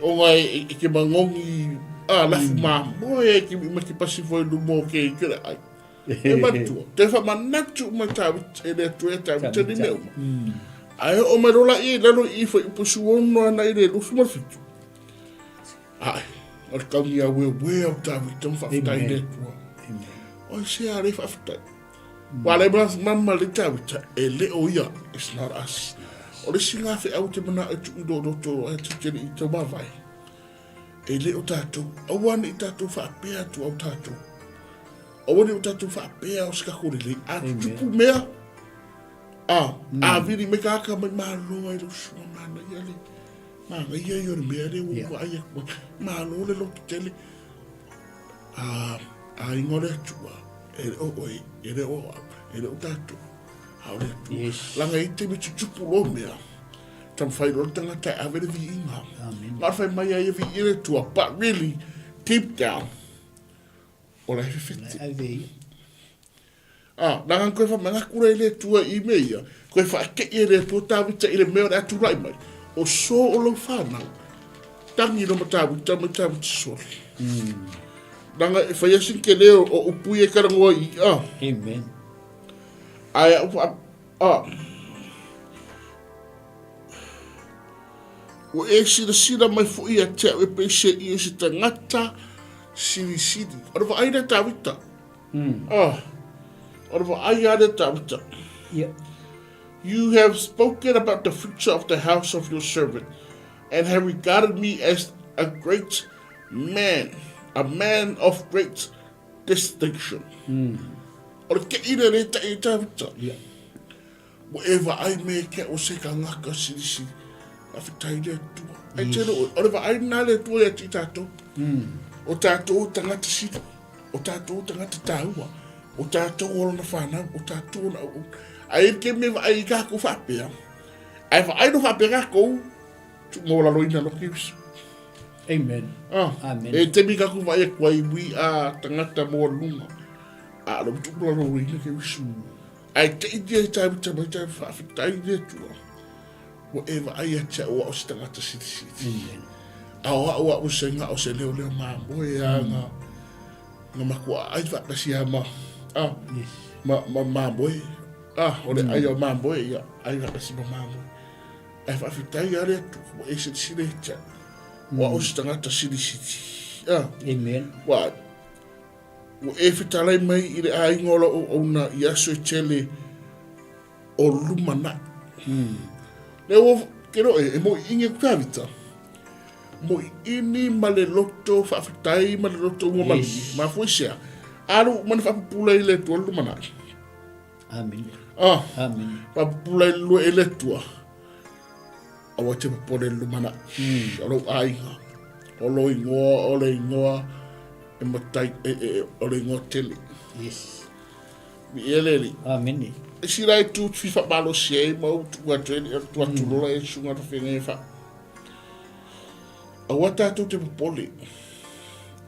B: ona e, e ke magogi ah, lafu mamoe e ke ma ke pasi foi luma o ke ke le ai. E manatua, te faamanatu uma Tavita e le Atua ia Tavita ni mea uma. Ae oo mai loa laia i lalo i i fuaiupu 16 ana i le 27. Ae, o le tauni aueuea o Tavita ma faafetai i le Atua. Oi se a le faafetai. Ua le ma le Tavita, e le o ia, it's not us. O le isi lena feau ou te manao e tuu i lou loto ae te le i tau mavae. E le o tatou, aua ne i tatou faapea atu au tatou. Aua ne i o tatou faapea o se tatou lelei. A tutupu mea, a, a vili mai tagata mai malo ai lou susuga manaia le, manaia ia o le mea lea ua ou vaai atu ai. Malo le loto tele. A, aiga o le Atua, e le o oe, e le o au, e le o tatou, a o le Atua.
C: Yes.
B: Leaga e i ai taimi e tutupu loa mea, taumafai loa le tagata e ave le viiga.
C: Amen.
B: Na o le fai mai lava ia viia le Atua, but really, deep down, O la e fefete.
C: Ave ia.
B: A, nanga na koe whamanatu rei le Atua i mea ia, koe whaakei e le Atua Tavita i le mea o le a tulai mai. O so o lau whanau, tangi lo ma Tavita mai Tavita soli. Nanga e whai asin ke leo o upui e karangoa i a.
C: Amen.
B: Ai a upa, a. Ua e silasila mai foi ia te au e pei se i o se tagata silisili. O le vaai lea Tavita. Ah, o le vaai lava lea Tavita.
C: Yeah.
B: You have spoken about the future of the house of your servant and have regarded me as a great man, a man of great distinction. O le kei lea le taʻi e Tavita.
C: Yeah.
B: Ua e vaai me ke o se kangaka silisili. Faafetai le Atua. Ai tele o, o le vaai lena le Atua ia te i tatou. O tatou o tagata sili, o tatou o tagata taua, o tatou o lona whanau, o tatou ona au. Ai e ke me vaai i kākou faapea. Ai vaai no faapea kākou, tu mō lalo ina no kius.
C: Amen.
B: Ah,
C: Amen.
B: E te mi kākou vaai aku ai wi a tangata mō lunga. A lo tu lalo ina kius. Ae te i ia i tāu tamaiti ai whaawhitai i le Atua, ua e vaai ia te au ao se tagata silisili. A o au au se nga o se leo leo mamoe a nga, nga makua ai whaatasi a ma, a,
C: Yes.
B: ma, ma mamoe, a, o le ai o mamoe, ia, ai whaatasi ma mamoe. Ae whaawhitai a le Atua, ua e silisili e te au, ua au se tagata silisili. A,
C: Amen.
B: ua, Ua e fetalai mai i le aiga o lau auauna i aso e tele o lumanai. Lea ua ke loe, e moʻiʻini aku Tavita. Moʻiʻini ma le loto faafetai ma le loto ua maligi.
C: Yes.
B: Mafua i sea. Alu uma na faapupula i le Atua le lumanai.
C: Amen.
B: Ah,
C: Amen.
B: faapupula i le lua e le Atua. Aua te popole i le lumanai. O lou aiga. O lou igoa, o le igoa e matai, e, e, e, o le igoa tele.
C: Yes.
B: Mi e le li.
C: Amen.
B: E si lai tu fi fa malo si e ma u tu atu e tu atu lola e sunga ta whenga e fa. Aua tātou te popole.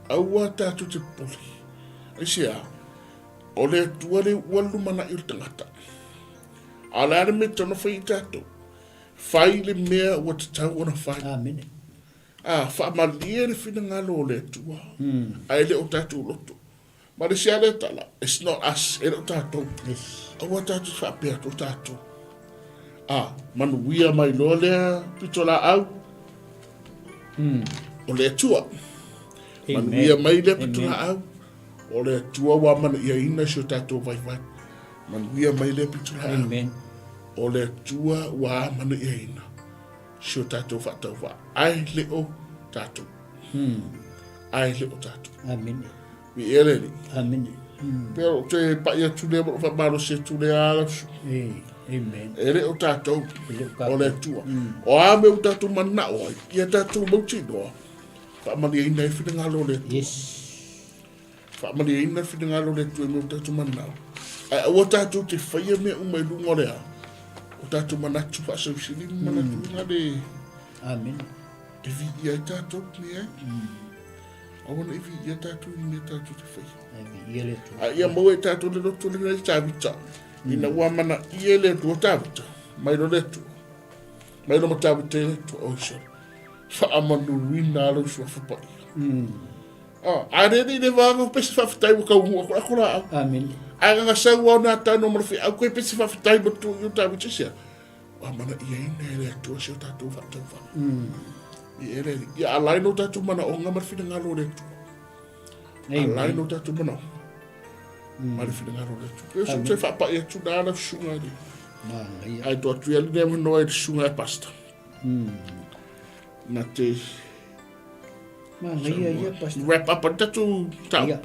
B: Aua tātou te popole. Ai se a, o le Atua le ua lumanai o le tangata. A o le a le mea tona whai i tātou. Fai le mea ua tatau ona fai.
C: Amene.
B: A, faamalie le finagalo o le Atua, ae le o tatou loto. Ma le isi lava lea tala, it's not us, e le o tatou.
C: Yes.
B: Aua tatou te faapea atu o tatou. A, manuia mai loa lea pitolaau, o le Atua. Manuia mai lea pitolaau, o le Atua ua amana'iaina si o tatou vaivai. Manuia mai lea pitolaau.
C: Amen.
B: O le Atua ua amana'iaina si o tatou faatauvaa, ae le o tatou. Ae le o tatou.
C: Amene.
B: Viia le Alii.
C: Amene.
B: Pei o te pai atu lea ma lou faamalosi atu lea lau susuga.
C: Amen.
B: E le o tatou,
C: E le o tatou.
B: o le Atua. O a mea ua tatou manao ai, ia tatou mautinoa, faamalieina ai le finagalo o le Atua.
C: Yes.
B: Faamalieina le finagalo o le Atua i mea ua tatou manao. Ae aua tatou te faia mea uma i luga o le a? O tatou manatu faasausili ma manatu mm. le
C: Amen.
B: E viia ai tatou ni ai. Aua ne i viia tatou i mea tatou te faia.
C: Ae viia le Atua.
B: A ia maua e tatou le loto lena i Tavita. Ina ua amanaia e le Atua Tavita, mai lo le Atua. Mai lo ma Tavita i le Atua. Oi sole. Faamanuina lou suafa paia. Ah, a le ni le vaga pe se faafetai ua taunuu atu aku laau.
C: Amene.
B: Ae gaga sau au na tano ma le feau koe pe se faafetai ma tu i o Tavita sia. Ua amanaiaina e le Atua si o tatou faatauvaga. I e le Ia alai no tatou manaoga ma le finagalo o le Atua. Alai no tatou manaoga ma le finagalo o le Atua. Pe so te faapai atu na la susuga i le.
C: Manaia.
B: Ai to atu ia le avanoa i le susuga e pastor. Na te
C: Manaia ia pastor.
B: Wrap up ana tatou tau.
C: Ia.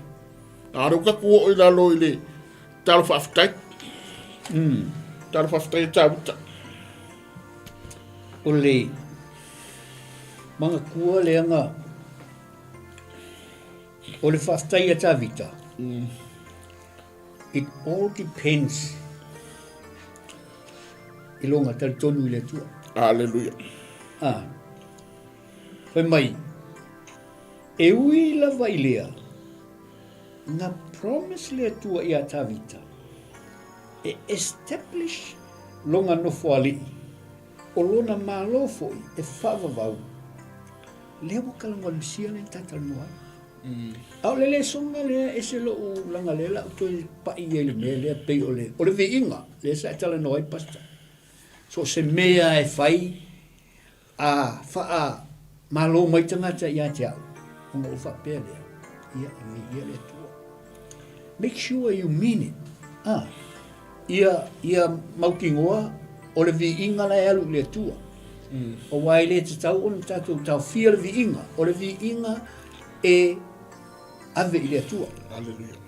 B: A rau ka ku o i lalo i le talo faafetai. Talo faafetai e Tavita.
C: O le manatua leaga o le faafetai a Tavita. It all depends i loga talitonu i le Atua.
B: Hallelujah.
C: Ah. Fai mai, e ui lava i lea, na promise le Atua iā Tavita e establish lona nofoalii, o lona malo foi e faavavau. Lea ua talanoa le Mesia lea na ta talanoa ai. A o le lesoga lea, ese lou laga lea la ou toe pai ai i le mea lea pei o le, o le viiga lea sa e talanoa ai Pastor. So o se mea e fai A faa malo mai tagata ia te au, ona ou faapea lea, ia e viia le Atua. Make sure you mean it. Ah, ia, ia mautinoa o le viiga la e alu i le Atua. Aua e le tatau ona tatou taofia le viiga, o le viiga e ave i le Atua.
B: Hallelujah.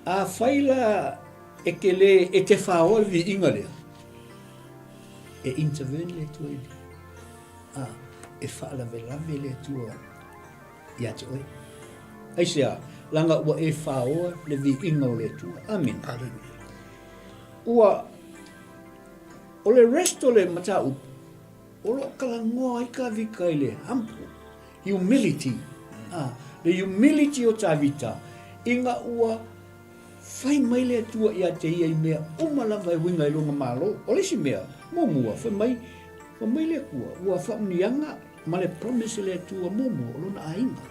C: Afai la e te le, e te faoa le viiga lea, E intervene le Atua i a, e faalavelave le Atua ia te oe. Aisea, laga ua e faoa le viiga o le Atua. Amene.
B: Aleluia.
C: Ua, o le rest o le mataupu, o lo o talanoa ai Tavita i le humble, humility, a, le humility o Tavita, ina ua Fai mai le Atua ia te ia i mea uma lava e uiga i lona malo. O le isi mea, muamua, fai mai, fai mai le Atua, ua faamuniaga ma le promise e le Atua muamua o lona aiga.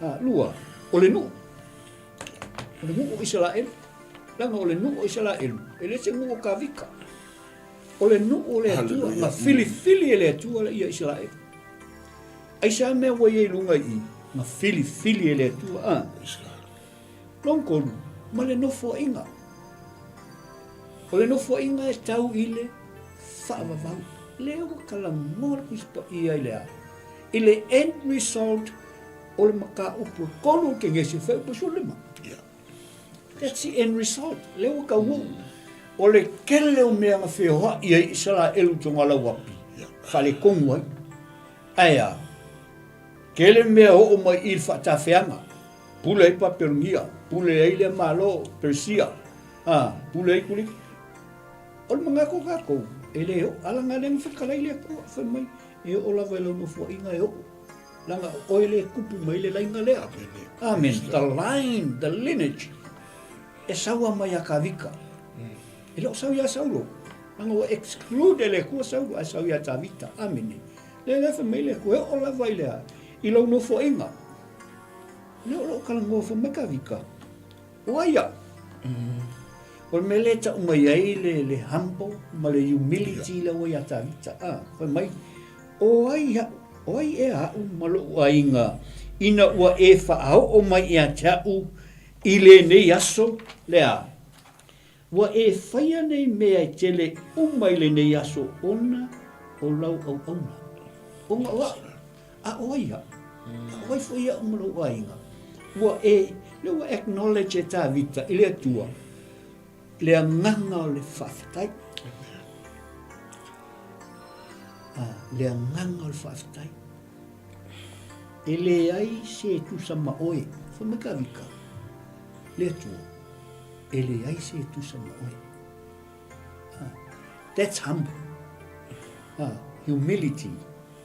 C: A, lua, o le nuu. O le nuu o Isaraelu. Leaga o le nuu o Isaraelu, e le se nuu o Kavika. O le nuu o le Atua, na filifili e le Atua le ia Isaraelu. Aisea mea ua i ai i luga i i, na filifili e le Atua, a. Lona tolu, ma le nofoaiga. O le nofoaiga e tau i le faavavau. Lea ua talanoa le Tusi Paia i le a? I le end result o le mataupu e tolu o Kenesi e fai upu 15. That's the end result. Lea ua taunuu. O le tele o mea na feoai ai Isaraelu i Togalauapi, faaletonu ai. Ae a? Tele mea oo mai i le faatafeaga. Pule ai Papelonia, pule ai lea Malo, Persia, a, pule ai Kuliki. O le manatu o tatou, e le oo. A laga lea na fetalai le Atua, fai mai, e oo lava i lau nofoaiga e oo. Laga o oe lea e tupu mai le laina lea. Amen. The line, the lineage, e saua mai ia Tavita. E le o sau ia Saulo. Laga ua exclude e le Atua Saulo, ae sau ia Tavita. Amene. Lea lea fai mai le Atua, e oo lava i le a? I lau nofoaiga. Lea o lou talanoa fai mai Tavita, o ai au? O le mea lea e tau mai ai le, le humble ma le humility lea ua ia Tavita. Ah, fai mai, o ai au, o ai ea aʻu ma loʻu aiga ina ua e faaoo mai ia te aʻu i lenei aso lea? Ua e faia nei mea e tele uma i lenei aso ona o lau auauna. Ona o aʻu, a o ai aʻu? A o ai foi aʻu ma lou aiga? Ua e, lea ua acknowledge e Tavita i le Atua le agaga o le faafetai. Ah, le agaga o le faafetai. E leai se e tusa ma oe. Fai mai Tavita, le Atua, e leai se e tusa ma oe. Ah, that's humble. Ah, humility.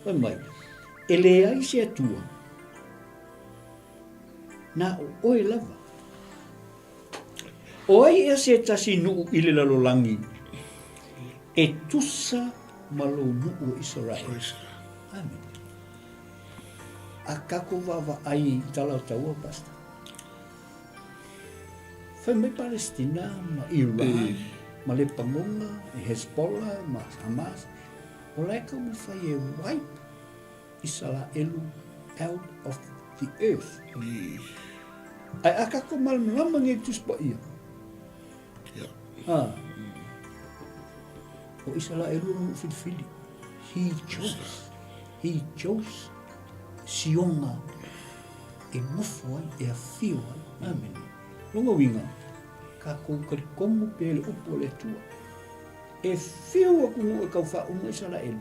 C: Fai mai, e leai se Atua, na o oe lava. O ai ea se tasi nuu i le lalolagi e tusa ma lou nuu o Isaraele? Amen. A tatou vaavaai i tala o taua, Pastor. Fai mai Palestina ma Iran ma Lepanona, Hezbollah ma Hamas, o la e taumafai e wipe Isaraelu out of the earth. Ae a tatou malamalama nei i Tusi Paia. Ha. O Isaraelu o filifili. He chose. He chose Siona e nofo ai, e afio ai. Amen. Lona uiga, tatou talitonu pea i le upu a le Atua. E fiu aku nuu e tau faauma Isaraelu.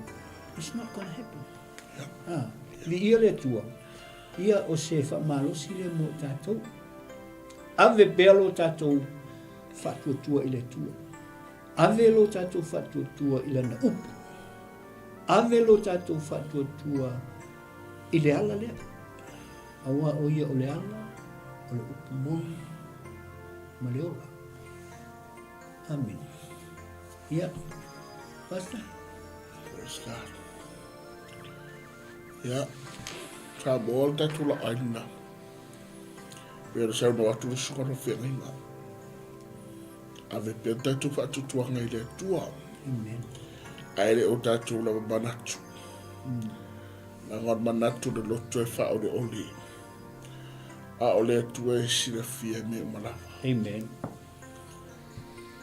C: It's not gonna happen. Ah, viia le Atua. Ia o se faamalosi lea mo i tatou. Ave pea lo tatou faatuatua i le Atua. Ave lo tatou faatuatua i lana upu. Ave lo tatou faatuatua i le ala lea. Aua o ia o le ala, o le upu moni ma le ola. Amene. Ia, Pastor.
B: Praise God. Ia, Samoa le tatou laai lena. Pei ona saunoa atu le susuga o feagaiga. Ave pea le tatou faatuatuaga i le Atua.
C: Amen.
B: Ae le o tatou lava manatu. Leaga o le manatu o le loto e faaoleole. A o le Atua e silafia mea uma lava.
C: Amen.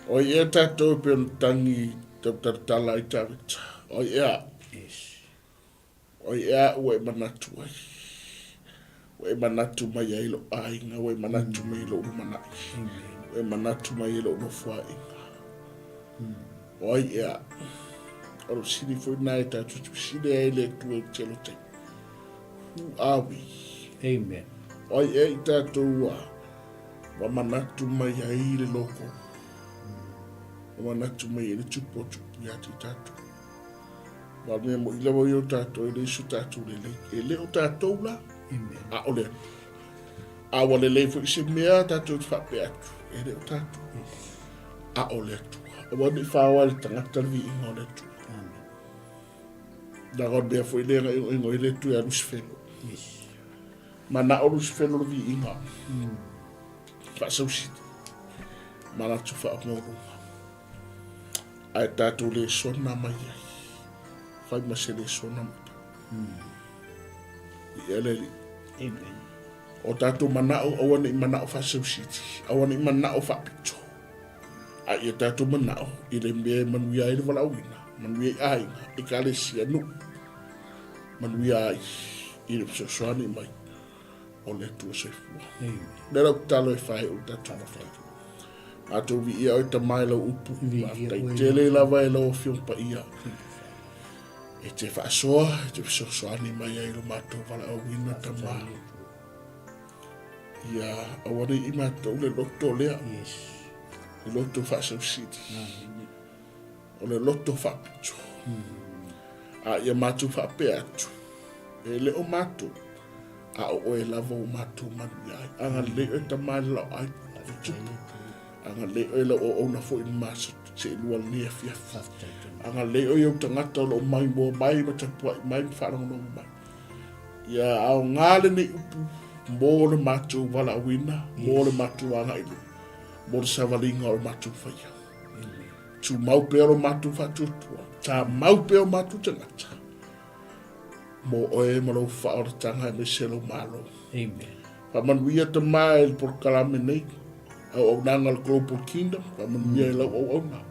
B: O ai ea tatou e pei ona tagi tautalatala ai Tavita? O ai ea?
C: Yes.
B: O ai ea ua e manatu ai? Ua e manatu mai ai lou aiga, ua e manatu mai ai lou lumanai. Ua e manatu mai ai lou nofoaiga. O ai ea? O le fesili foi lena e tatou te fesili ai le Atua i le tele o taimi. Who are we?
C: Amen.
B: O ai ea i tatou ua Ua manatu mai ai le loko. Ua manatu mai ai le tupu o tupu ia te tatou. Ua mea moi lava ia o tatou e le so tatou lelei. E le o tatou la.
C: Amen.
B: A o le A ua lelei foi se mea tatou te faapea atu. E le o tatou. A o le Atua. Aua ne i faaoa le tagata le viiga o le Atua.
C: Amen.
B: Leaga o le mea foi lea na igoigo ai le Atua ia Lusifelo.
C: Yes.
B: Manao Lusifelo le viiga. Faasausili. Manatu faamaualuga. Ae tatou lesona mai ai. Fai ma se lesona mo tatou. Viia le Alii.
C: Amen.
B: O tatou manao, aua ne i manao faasausili. Aua ne i manao faapito. A ia tatou manao i le mea e manuia ai le valaauina, manuia ai aiga, ekalesia, nuu. Manuia ai i le fesoasoani mai o le Atua soifua. Lea lau tatalo e fai o tatou mafai. Matou viia oe Tama i lau upu. Faafetai tele lava e lau Afioga Paia. E te faasoa, e te fesoasoani mai ai lo matou valaauina Tama. Ia aua ne i matou le loto lea.
C: Yes.
B: Le loto faasausili. O le loto faapito. A ia matou faapea atu, e le o matou, a o oe lava ua matou manuia ai. Agalelei oe Tama i le laoai, tupu. Agalelei oe lau auauna foi i le maseelua lenei afiafi. Agalelei oe i ou tagata o lo o maimoa mai ma tapuai mai ma faalogologo mai. Ia aoga lenei upu mo le matou valaauina, mo le matou agai i luma, mo le savaliga o le matou faia. Tumau pea lo matou faatuatua, tamau pea o matou tagata, mo oe ma lou faaolataga aemaise lou Malo.
C: Amen.
B: Faamanuia Tama i le polokalame nei, auaunaga o le Global Kingdom, faamanuia i lau auauna,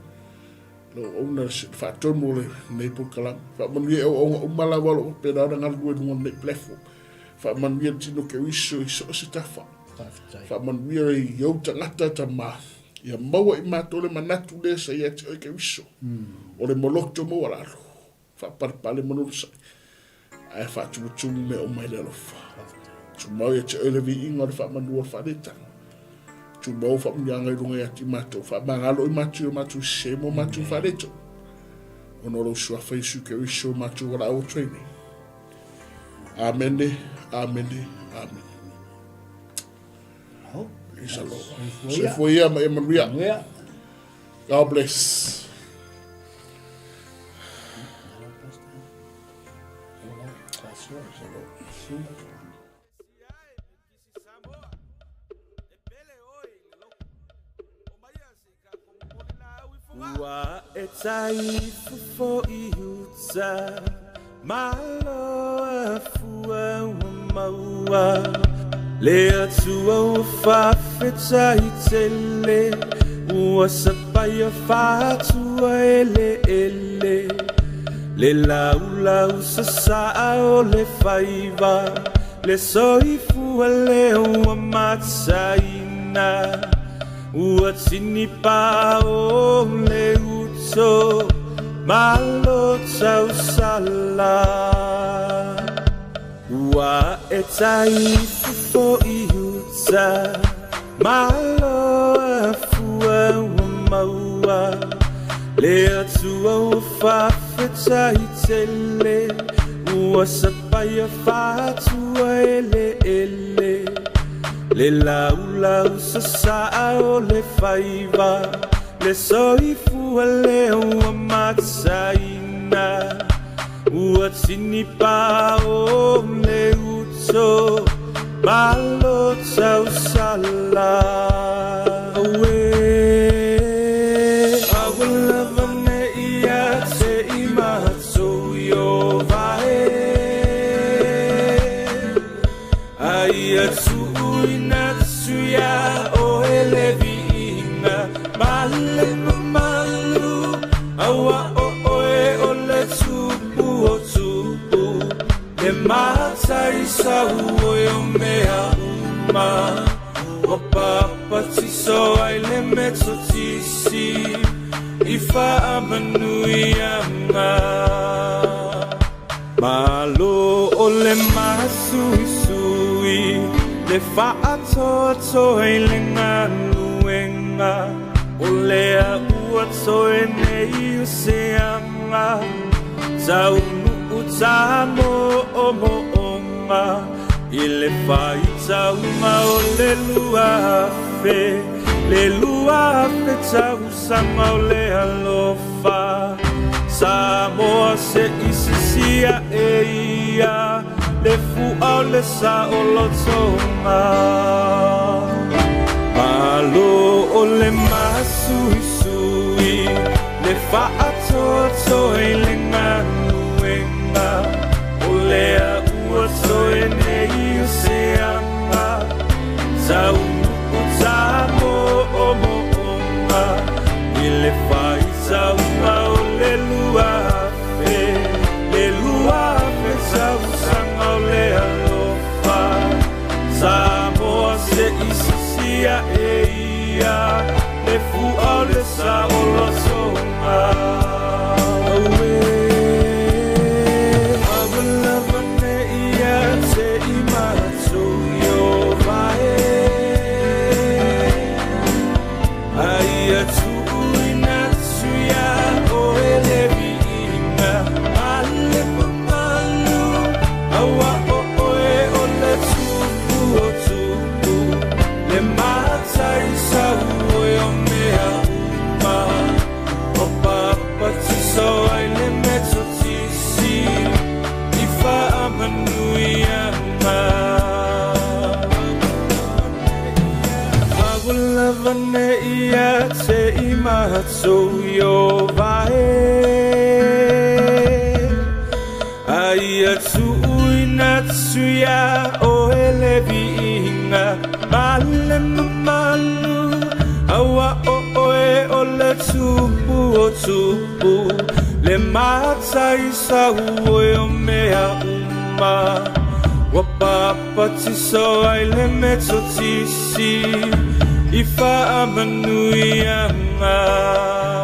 B: lau auauna faatonu o lenei polokalame. Faamanuia i auauna uma lava o lo o faapena ona galulue i luga o lenei platform. Faamanuia le tino Keriso i so o se tafa.
C: Faafetai.
B: Faamanuia i ou tagata Tama, ia maua i matou le manatu lea sa ia te oe Keriso, o le moloto maualalo, faapalepale ma onosai, ae faatumutumu mea uma i le alofa. Tumau ia te oe le viiga o le faamanu o le faaletanu. Tumau faamanuiaga i luga ia te matou, faamagalo i matou i o matou sese ma o matou faaleto. Ona o lou suafa Iesu Keriso matou valaau atu ai nei. Amene, amene, amene. Praise the Lord. Soifua ia ma ia manuia. God bless.
A: Ua e tai fofo i uta Malo a fua ua maua Le Atua ua faafetai tele Ua sapaia faatua eleele Le laulau sasaa o le faiva Le soifua lea ua mataina Ua tini pa o le uto Malo tausala Ua e tai fofo i uta Malo a fua ua maua Le Atua ua faafetai tele Ua sapaia faatua eleele Le laulau sasaa o le faiva Le soifua lea ua mataina Ua tini pa o le uto Malo tausala Auē Aua lava ne i ia te i matou Ieova e A ia tuuina atu iā oe le viiga ma le mamalu, aua o oe o le Tupu o tupu, le Mataisau oe o mea uma. Ua papatiso ai le Metotisi i faamanuiaga. Malo o le masuisui, le faatoatoa i le galuega, o lea ua toe nei o se aga, taunuu tamoomoonga, i le faitauga o le 2000, le 2000 tausaga o le alofa. Samoa se i sisia e ia, le fua o le saolotoga. Malo o le masuisui, le faatoatoa i le galuega, o lea ua toe nei o se aga, taunuu tamoomoonga, i le faitauga o le 2000, le 2000 tausaga o le alofa. Samoa se i sisia e ia, le fua o le saolotoga. Auē Aua lava ne i ia te i matou Ieova e A ia tuuina atu iā oe le viiga ma le mamalu, aua o oe o le Tupu o tupu, le Mataisau oe o mea uma. Ua papatiso ai le Metotisi i faamanuiaga. Aua lava ne i ia te i matou Ieova e A ia tuuina atu iā oe le viiga ma le mamalu, aua o oe o le Tupu o tupu, le Mataisau oe o mea uma. Ua papatiso ai le Metotisi i faamanuiaga.